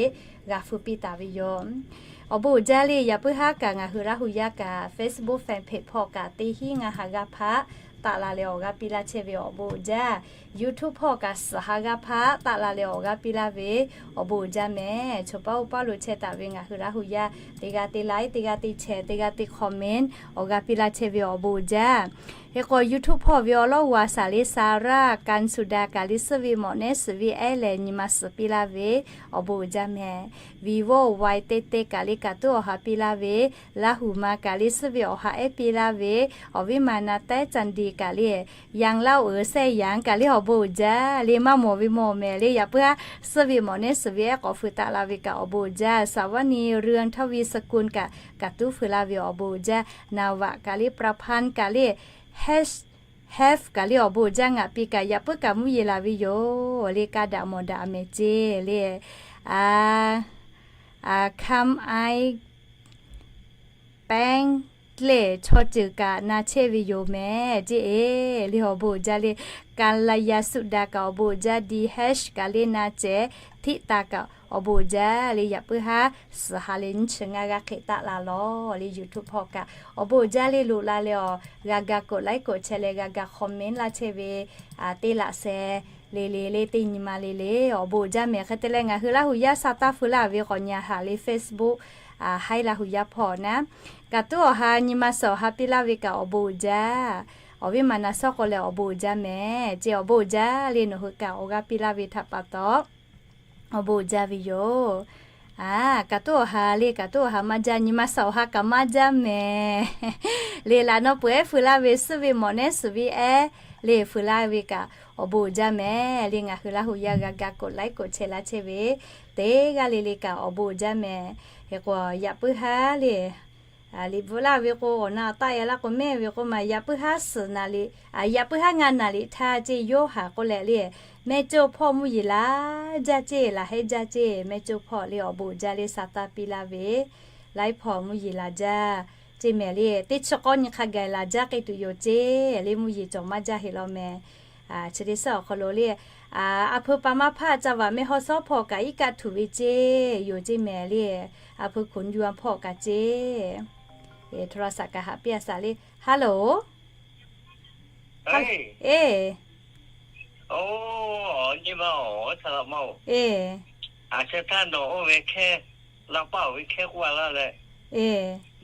g'a feu piˇ taˍ ve yoˬ. Awˬ bon uiˍ jaˇ le. Yaꞈ puiˉ haˉ kaꞈ ngaˬ hui Laˇ hu yaˇ kaꞈ Facebook fan page hpawˇ kaꞈ teˇ hinˉ ngaˇ ha g'aˇ hpaˆ taˆ la leh awˬ g'aˇ piˇ laˇ chehˇ ve awˬ bon uiˍ jaˇ. YouTube hpawˇ kaꞈ suhˍ ha g'aˇ hpaˆ taˆ la leh awˬ g'aˇ piˇ laˇ ve awˬ bon uiˍ jaˇ mehˍ. Choˬ paˉ oˇ paˉ lo chehˇ taˍ ve ngaˬ hui Laˇ hu yaˇ teˇ g'aˇ teˇ like, teˇ g'aˇ teˇ share, teˇ g'aˇ teˇ comment awˬ g'aˇ piˇ laˇ chehˇ ve awˬ bon uiˍ jaˇ. Hk'e k'o, YouTube hpawˇ ve awˬ lawn g'a shaˍ le, Sarah Kansuda kaꞈ le suhˉ ve mawꞈ nehˉ suhˍ ve ehˉ lehˬ nyi ma suhˍ piˇ laˇ ve awˬ bon uiˍ jaˇ mehˍ. Vivo Y teˇ teˇ kaꞈ le kaꞈ tuˉ awˬ ha piˇ laˇ ve, Laˇ hu ma kaꞈ le suhˉ ve awˬ ha ehˉ piˇ laˇ ve, awˬ viˉ ma na taiˉ caˇ diˬ kaꞈ le, Yanˇ laˇ-oˬ sehˇ yanˇ kaꞈ le awˬ bon uiˍ jaˇ le. Maˇ mawˬ ve mawˬ mehˍ le. Yaꞈ puiˉ haˉ suhˉ ve mawꞈ nehˉ suhˍ ve ehˉ k'awꞈ feu taˆ la ve kaꞈ awˬ bon uiˍ jaˇ. Saˍvaˇniˆ เรืองทวีสกุล kaꞈ kaꞈ tuˉ feu laˇ ve awˬ bon uiˍ jaˇ. Naˍvaꞈ kaꞈ le ประพันธ์ kaꞈ le, Health kaꞈ le awˬ bon uiˍ jaˇ. Ngaˬ piˇ kaꞈ yaꞈ puiˉ kaꞈ mvuhˇ yeˬ laˬ ve yoˬ le. Kaˇ daꞈ mawˬ daꞈ mehˍ ceˇ le. A, a, Come I Bang lehˬ chaw ceuˬ kaꞈ na chehˇ ve yoˬ mehˍ ceˇ. Eˬ, le awˬ bon uiˍ jaˇ le. Ka la ya suˆ da kaꞈ awˬ bon uiˍ jaˇ, D H kaꞈ le na cehˬ, htiˆ ta kaꞈ awˬ bon uiˍ jaˇ le. Yaꞈ puiˉ haˉ suhˍ ha leh nyiˇ chi ngaˇ g'aˇ hk'e taˆ la lawˬ le. YouTube hpawˇ kaꞈ awˬ bon uiˍ jaˇ le. Loꞈ la leh awˬ g'a ga กดไลค์ กดแชร์ leh g'a ga comment laˇ chehˇ ve teˇ laꞈ sheh le le le teˇ nyi ma le le awˬ bon uiˍ jaˇ mehˍ. Hk'e te leh ngaˬ hui Laˇ hu yaˇ sha taˇ feu laˇ ve k'awꞈ nyi haꞈ le Facebook haiˉ Laˇ hu yaˇ hpawˇ naˉ. Kaꞈ tuˉ awˬ ha nyi ma suhˍ awˬ ha piˇ laˇ ve kaꞈ awˬ bon uiˍ jaˇ. Awˬ viˉ ma na shawˉ k'o leh awˬ bon uiˍ jaˇ mehˍ ceˇ. Awˬ bon uiˍ jaˇ le. Nawˬ hui kaꞈ awˬ g'aˇ piˇ laˇ ve htaꞈ pa taw awˬ bon uiˍ jaˇ ve yoˬ. Aˬ, kaꞈ tuˉ awˬ ha le, kaꞈ tuˉ awˬ ha maˇ jaˇ, nyi ma suhˍ awˬ ha kaꞈ maˇ jaˇ mehˍ le. Laꞈ naw peuˬ ehˉ feu laˇ ve, suhˉ ve mawꞈ nehˉ suhˍ ve ehˉ le feu laˇ ve kaꞈ awˬ bon uiˍ jaˇ mehˍ le. Ngaˬ hui Laˇ hu yaˇ g'a ga กดไลค์ กดแชร์ laˇ chehˇ ve teˇ g'aˇ le le kaꞈ awˬ bon uiˍ jaˇ mehˍ. Hk'e k'o yaꞈ puiˉ haˉ le liꞈ bvuhꞈ laˇ ve k'o, awˬ na taˆ ya laˇ k'o mehˆ ve k'oˆ ma, yaꞈ puiˉ haˉ suhˍ naˍ liꞈ, yaꞈ puiˉ haˉ ngaˇ naˍ liꞈ htaˇ ceˇ, Yoˇhanˬ k'oˆ leh le, mehˇ coˇ hpawˇ mvuhˇ yeˬ laˬ jaˇ ceˇ, laˬ hehˉ jaˇ ceˇ, mehˇ coˇ hpawˇ le awˬ bon uiˍ jaˇ le. Sha taˇ piˇ laˇ ve laiˉ hpawˇ mvuhˇ yeˬ laˬ jaˇ ceˇ mehˍ le. Teˇ chi k'awˇ nyi hk'a gaˬ laˬ jaˇ k'ai tuˬ yoˬ ceˇ le. Mvuhˇ yeˬ cawˬ maˇ jaˇ heˆ law mehˍ. Chi teˇ suhˉ awˬ hk'aw lo le, a peu pa maˇ hpaˇ ca vaꞈ mehˇ hawˉ shawˉ hpawˇ kaꞈ iˉ kaˆ htuꞈ ve ceˇ yoˬ ceˇ mehˍ le. A peu คนยวน hpawˇ kaꞈ ceˇ โทรศัพท์ kaꞈ haꞈ piˇ a shaˍ le. Hello. Eˬ, nyi ma-oˬ, a shaˍ laꞈ ma-oˬ. Eˬ, a shaˍ htaˇ nawˬ oˇ ve hkehˇ, Laˇ paˆ oˬ ve hkehˇ k'oˆ a laˇ leh,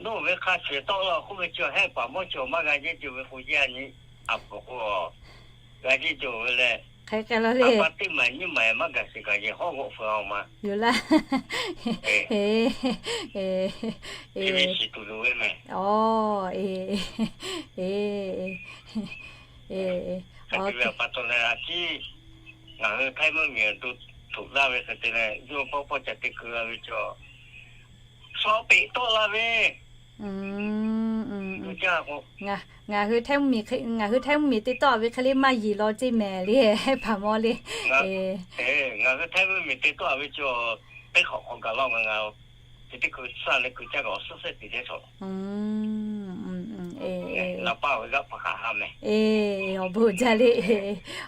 nawˬ ve hk'a shuˍ tawˆ la k'oˆ ve chi hehˆ paˍ mawˇ cawˬ maˇ g'a jeˇ cawˬ ve k'o, yaˇ nyi a peuˬ k'o g'a jeˇ cawˬ ve leh, hk'e k'ai la le. A pa teˇ maˬ nyiˇ maˬ maˇ gaˬ shiˍ kaꞈ yehˬ hawˉ g'awˆ feu a ma yoˬ laˇ. Eˬ, eˬ, eˬ, shiˍ tuˬ loˍ ve mehˍ. Eˬ, eˬ, eˬ, eˬ, a pa taw leh a ciˉ ngaˬ hui Htaiˇ mvuhˇ miˬ awˬ to htoꞈ laˇ ve hk'e te leh, yawˇ pawˆ pawˆ ca te keu la ve chaw, shaw peꞈ tawˆ la ve. Ngaˬ hui Htaiˇ mvuhˇ miˬ te tawˆ ve hk'e le maˇ yeˬ law ceˇ mehˍ le, hehˆ paˍ mawˇ le. Ngaˬ hui Htaiˇ mvuhˇ miˬ te tawˆ ve chaw, teˇ hk'awꞈ hk'awꞈ gaˬ laˇ ngaˬ ngaˬ, te teˇ keu shaˇ leh keu caˇ kaꞈ awˬ suhˉ suhˉ te jehˇ chaw. Laˇ paˆ ve g'aˆ hpaˇ hk'aˬ ha mehˍ. Awˬ bon uiˍ jaˇ le.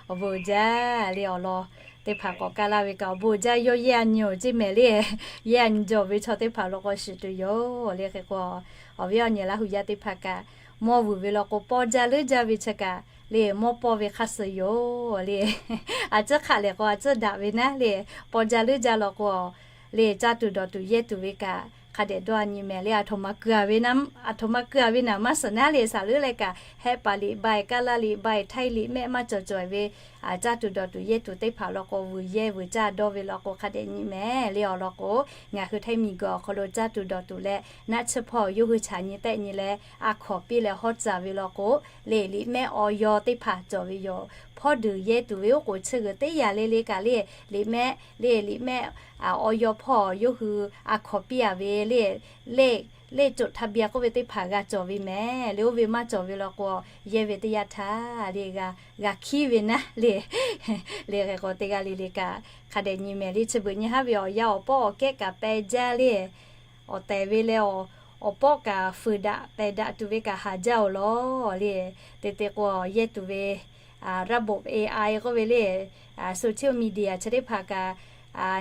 Awˬ bon uiˍ jaˇ le. Awˬ lawn teˇ hpaˍ k'awꞈ kaˇ laˇ ve kaꞈ awˬ bon uiˍ jaˇ. Yawˇ yehˇ a nyi-oˬ ceˇ mehˍ le. Yehˇ a nyi jawˬ ve chaw teˇ hpaˍ law k'o shiˍ tuˬ yoˬ le. Hk'e k'o, awˬ viˉ awˬ nyi Laˇ hu yaˇ teˇ hpaˍ kaꞈ mawˇ vuiˬ ve law k'o, pawˇ jaˇ leuˉ jaˇ ve chi kaꞈ le, mawˇ pawˇ ve hk'aˇ suh yoˬ le. A ciˉ hk'aˆ lehˬ k'o a ciˉ daꞈ ve naˉ le, pawˇ jaˇ leuˉ jaˇ law k'o le, caˇ tuˬ dawˬ tuˬ yehˇ tuˬ ve kaꞈ hk'a dehꞈ dawˇ a nyi mehˍ le. Aˬ htoꞈ ma keu a ve naˉ, aˬ htoꞈ ma keu a ve naˉ maˇ suhˍ naˉ le. Saˍ leuˉ leh kaꞈ hehˆ paˍ liꞈ baiˬ, kaˇ laˇ liꞈ baiˬ, Htaiˇ liꞈ mehˆ maˇ cawˬ cawˬ ve, caˇ tuˬ dawˬ tuˬ yehˇ tuˬ teˇ hpaˍ law k'o vuiˬ yehˇ vuiˬ caˇ dawˇ ve law k'o hk'a dehꞈ nyi mehˍ le. Awˬ lawn k'o, ngaˬ hui Htaiˇ miˬ guiˬ awˬ hk'aw lo caˇ tuˬ dawˬ tuˬ leh naˆ tsuhˇ hpawˇ yawˇ hui chaꞈ nyi tehˆ nyi leh a hkawnˍ piˇ leh hawˉ tcuh ve law k'o le, liꞈ mehˆ awˬ yaw teˇ hpaˍ cawˬ ve yoˬ. Hpawˇ duiˬ yehˇ tuˬ ve oˉ k'oˍ chi g'uiˬ teˇ yanˇ le le kaꞈ le, liꞈ mehˆ le, liꞈ mehˆ awˬ yaw hpawˇ yawˇ hui a hkawnˍ piˇ a ve le, le, le จดทะเบียน k'oˆ ve teˇ hpaˍ g'a cawˬ ve mehˍ le. Oˇ ve maˇ cawˬ ve law k'o, yehˇ ve teˇ yanˇ htaˇ le g'a, g'a hkiˉ ve naˉ le. Le hk'e k'o teˇ g'aˇ le le kaꞈ hk'a dehꞈ nyi mehˍ le. Chi beuꞈ nyi haˉ ve awˬ yanˇ awˬ pawˆ awˬ kehˉ kaꞈ peh jaˇ le. Awˬ tehˬ ve leh awˬ pawˆ kaꞈ fuiˍ daꞈ pehˬ daꞈ tuˬ ve kaꞈ haˍ jaˇ-oˬ law le. Te te k'o yehˇ tuˬ ve ระบบ A I k'oˆ ve le, social media chi teˇ hpaˍ kaꞈ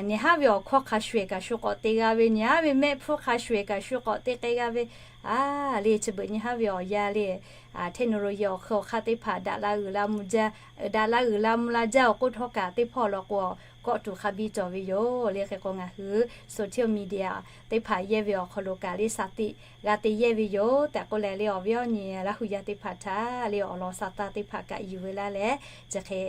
nyi haˉ ve awˬ hkawˇ hk'a shuˍ ehˬ kaꞈ shu k'awꞈ te g'a ve, nyi haˉ ve mehˆ hpfuhˇ hk'a shuˍ ehˬ kaꞈ shu k'awꞈ te k'ai g'a ve, a le chi beuꞈ nyi haˉ ve awˬ yanˇ le, technology awˬ hk'e awˬ hk'aˇ teˇ hpaˍ daꞈ la uiˍ la mvuh jaˇ, daꞈ la uiˍ la mvuh la jaˇ awˬ k'oˆ htawˇ kaꞈ teˇ hpawˇ law k'o k'awˆ tuˬ hk'a biˇ cawˬ ve yoˬ le. Hk'e k'o ngaˬ hui social media teˇ hpaˍ yehˇ ve awˬ hk'aw lo kaꞈ le sha tiꞈ g'a te yehˇ ve yoˬ tehꞈ k'oˆ leh le, awˬ viˉ awˬ nyi Laˇ hu yaˇ teˇ hpaˍ htaꞈ le awˬ lawn sha taˇ teˇ hpaˍ kaꞈ yuˬ ve laˇ leh, chi hk'e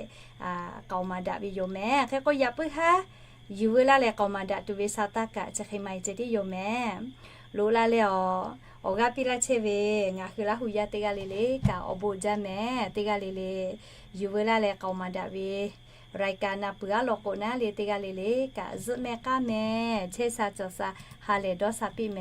k'aoˍ maˍ daꞈ ve yoˬ mehˍ. Hk'e k'o yaꞈ puiˉ haˉ yuˬ ve laˇ leh k'aoˍ maˍ daꞈ tuˬ ve sha taˇ kaꞈ chi hk'e maˍ e ceh tiˉ yoˬ mehˍ. Loꞈ la leh awˬ g'aˇ piˇ laˇ chehˇ ve ngaˬ hui Laˇ hu yaˇ teˇ g'aˇ le le kaꞈ awˬ bon jaˇ mehˍ. Teˇ g'aˇ le le yuˬ ve laˇ leh k'aoˍ maˍ daꞈ ve รายการ na peuˬ aˉ law k'o naˉ le, teˇ g'aˇ le le kaꞈ zuhˆ mehˆ k'aˉ mehˍ, chehˇ sha cawˬ sha ha lehˬ dawˇ sha piˇ mehˍ.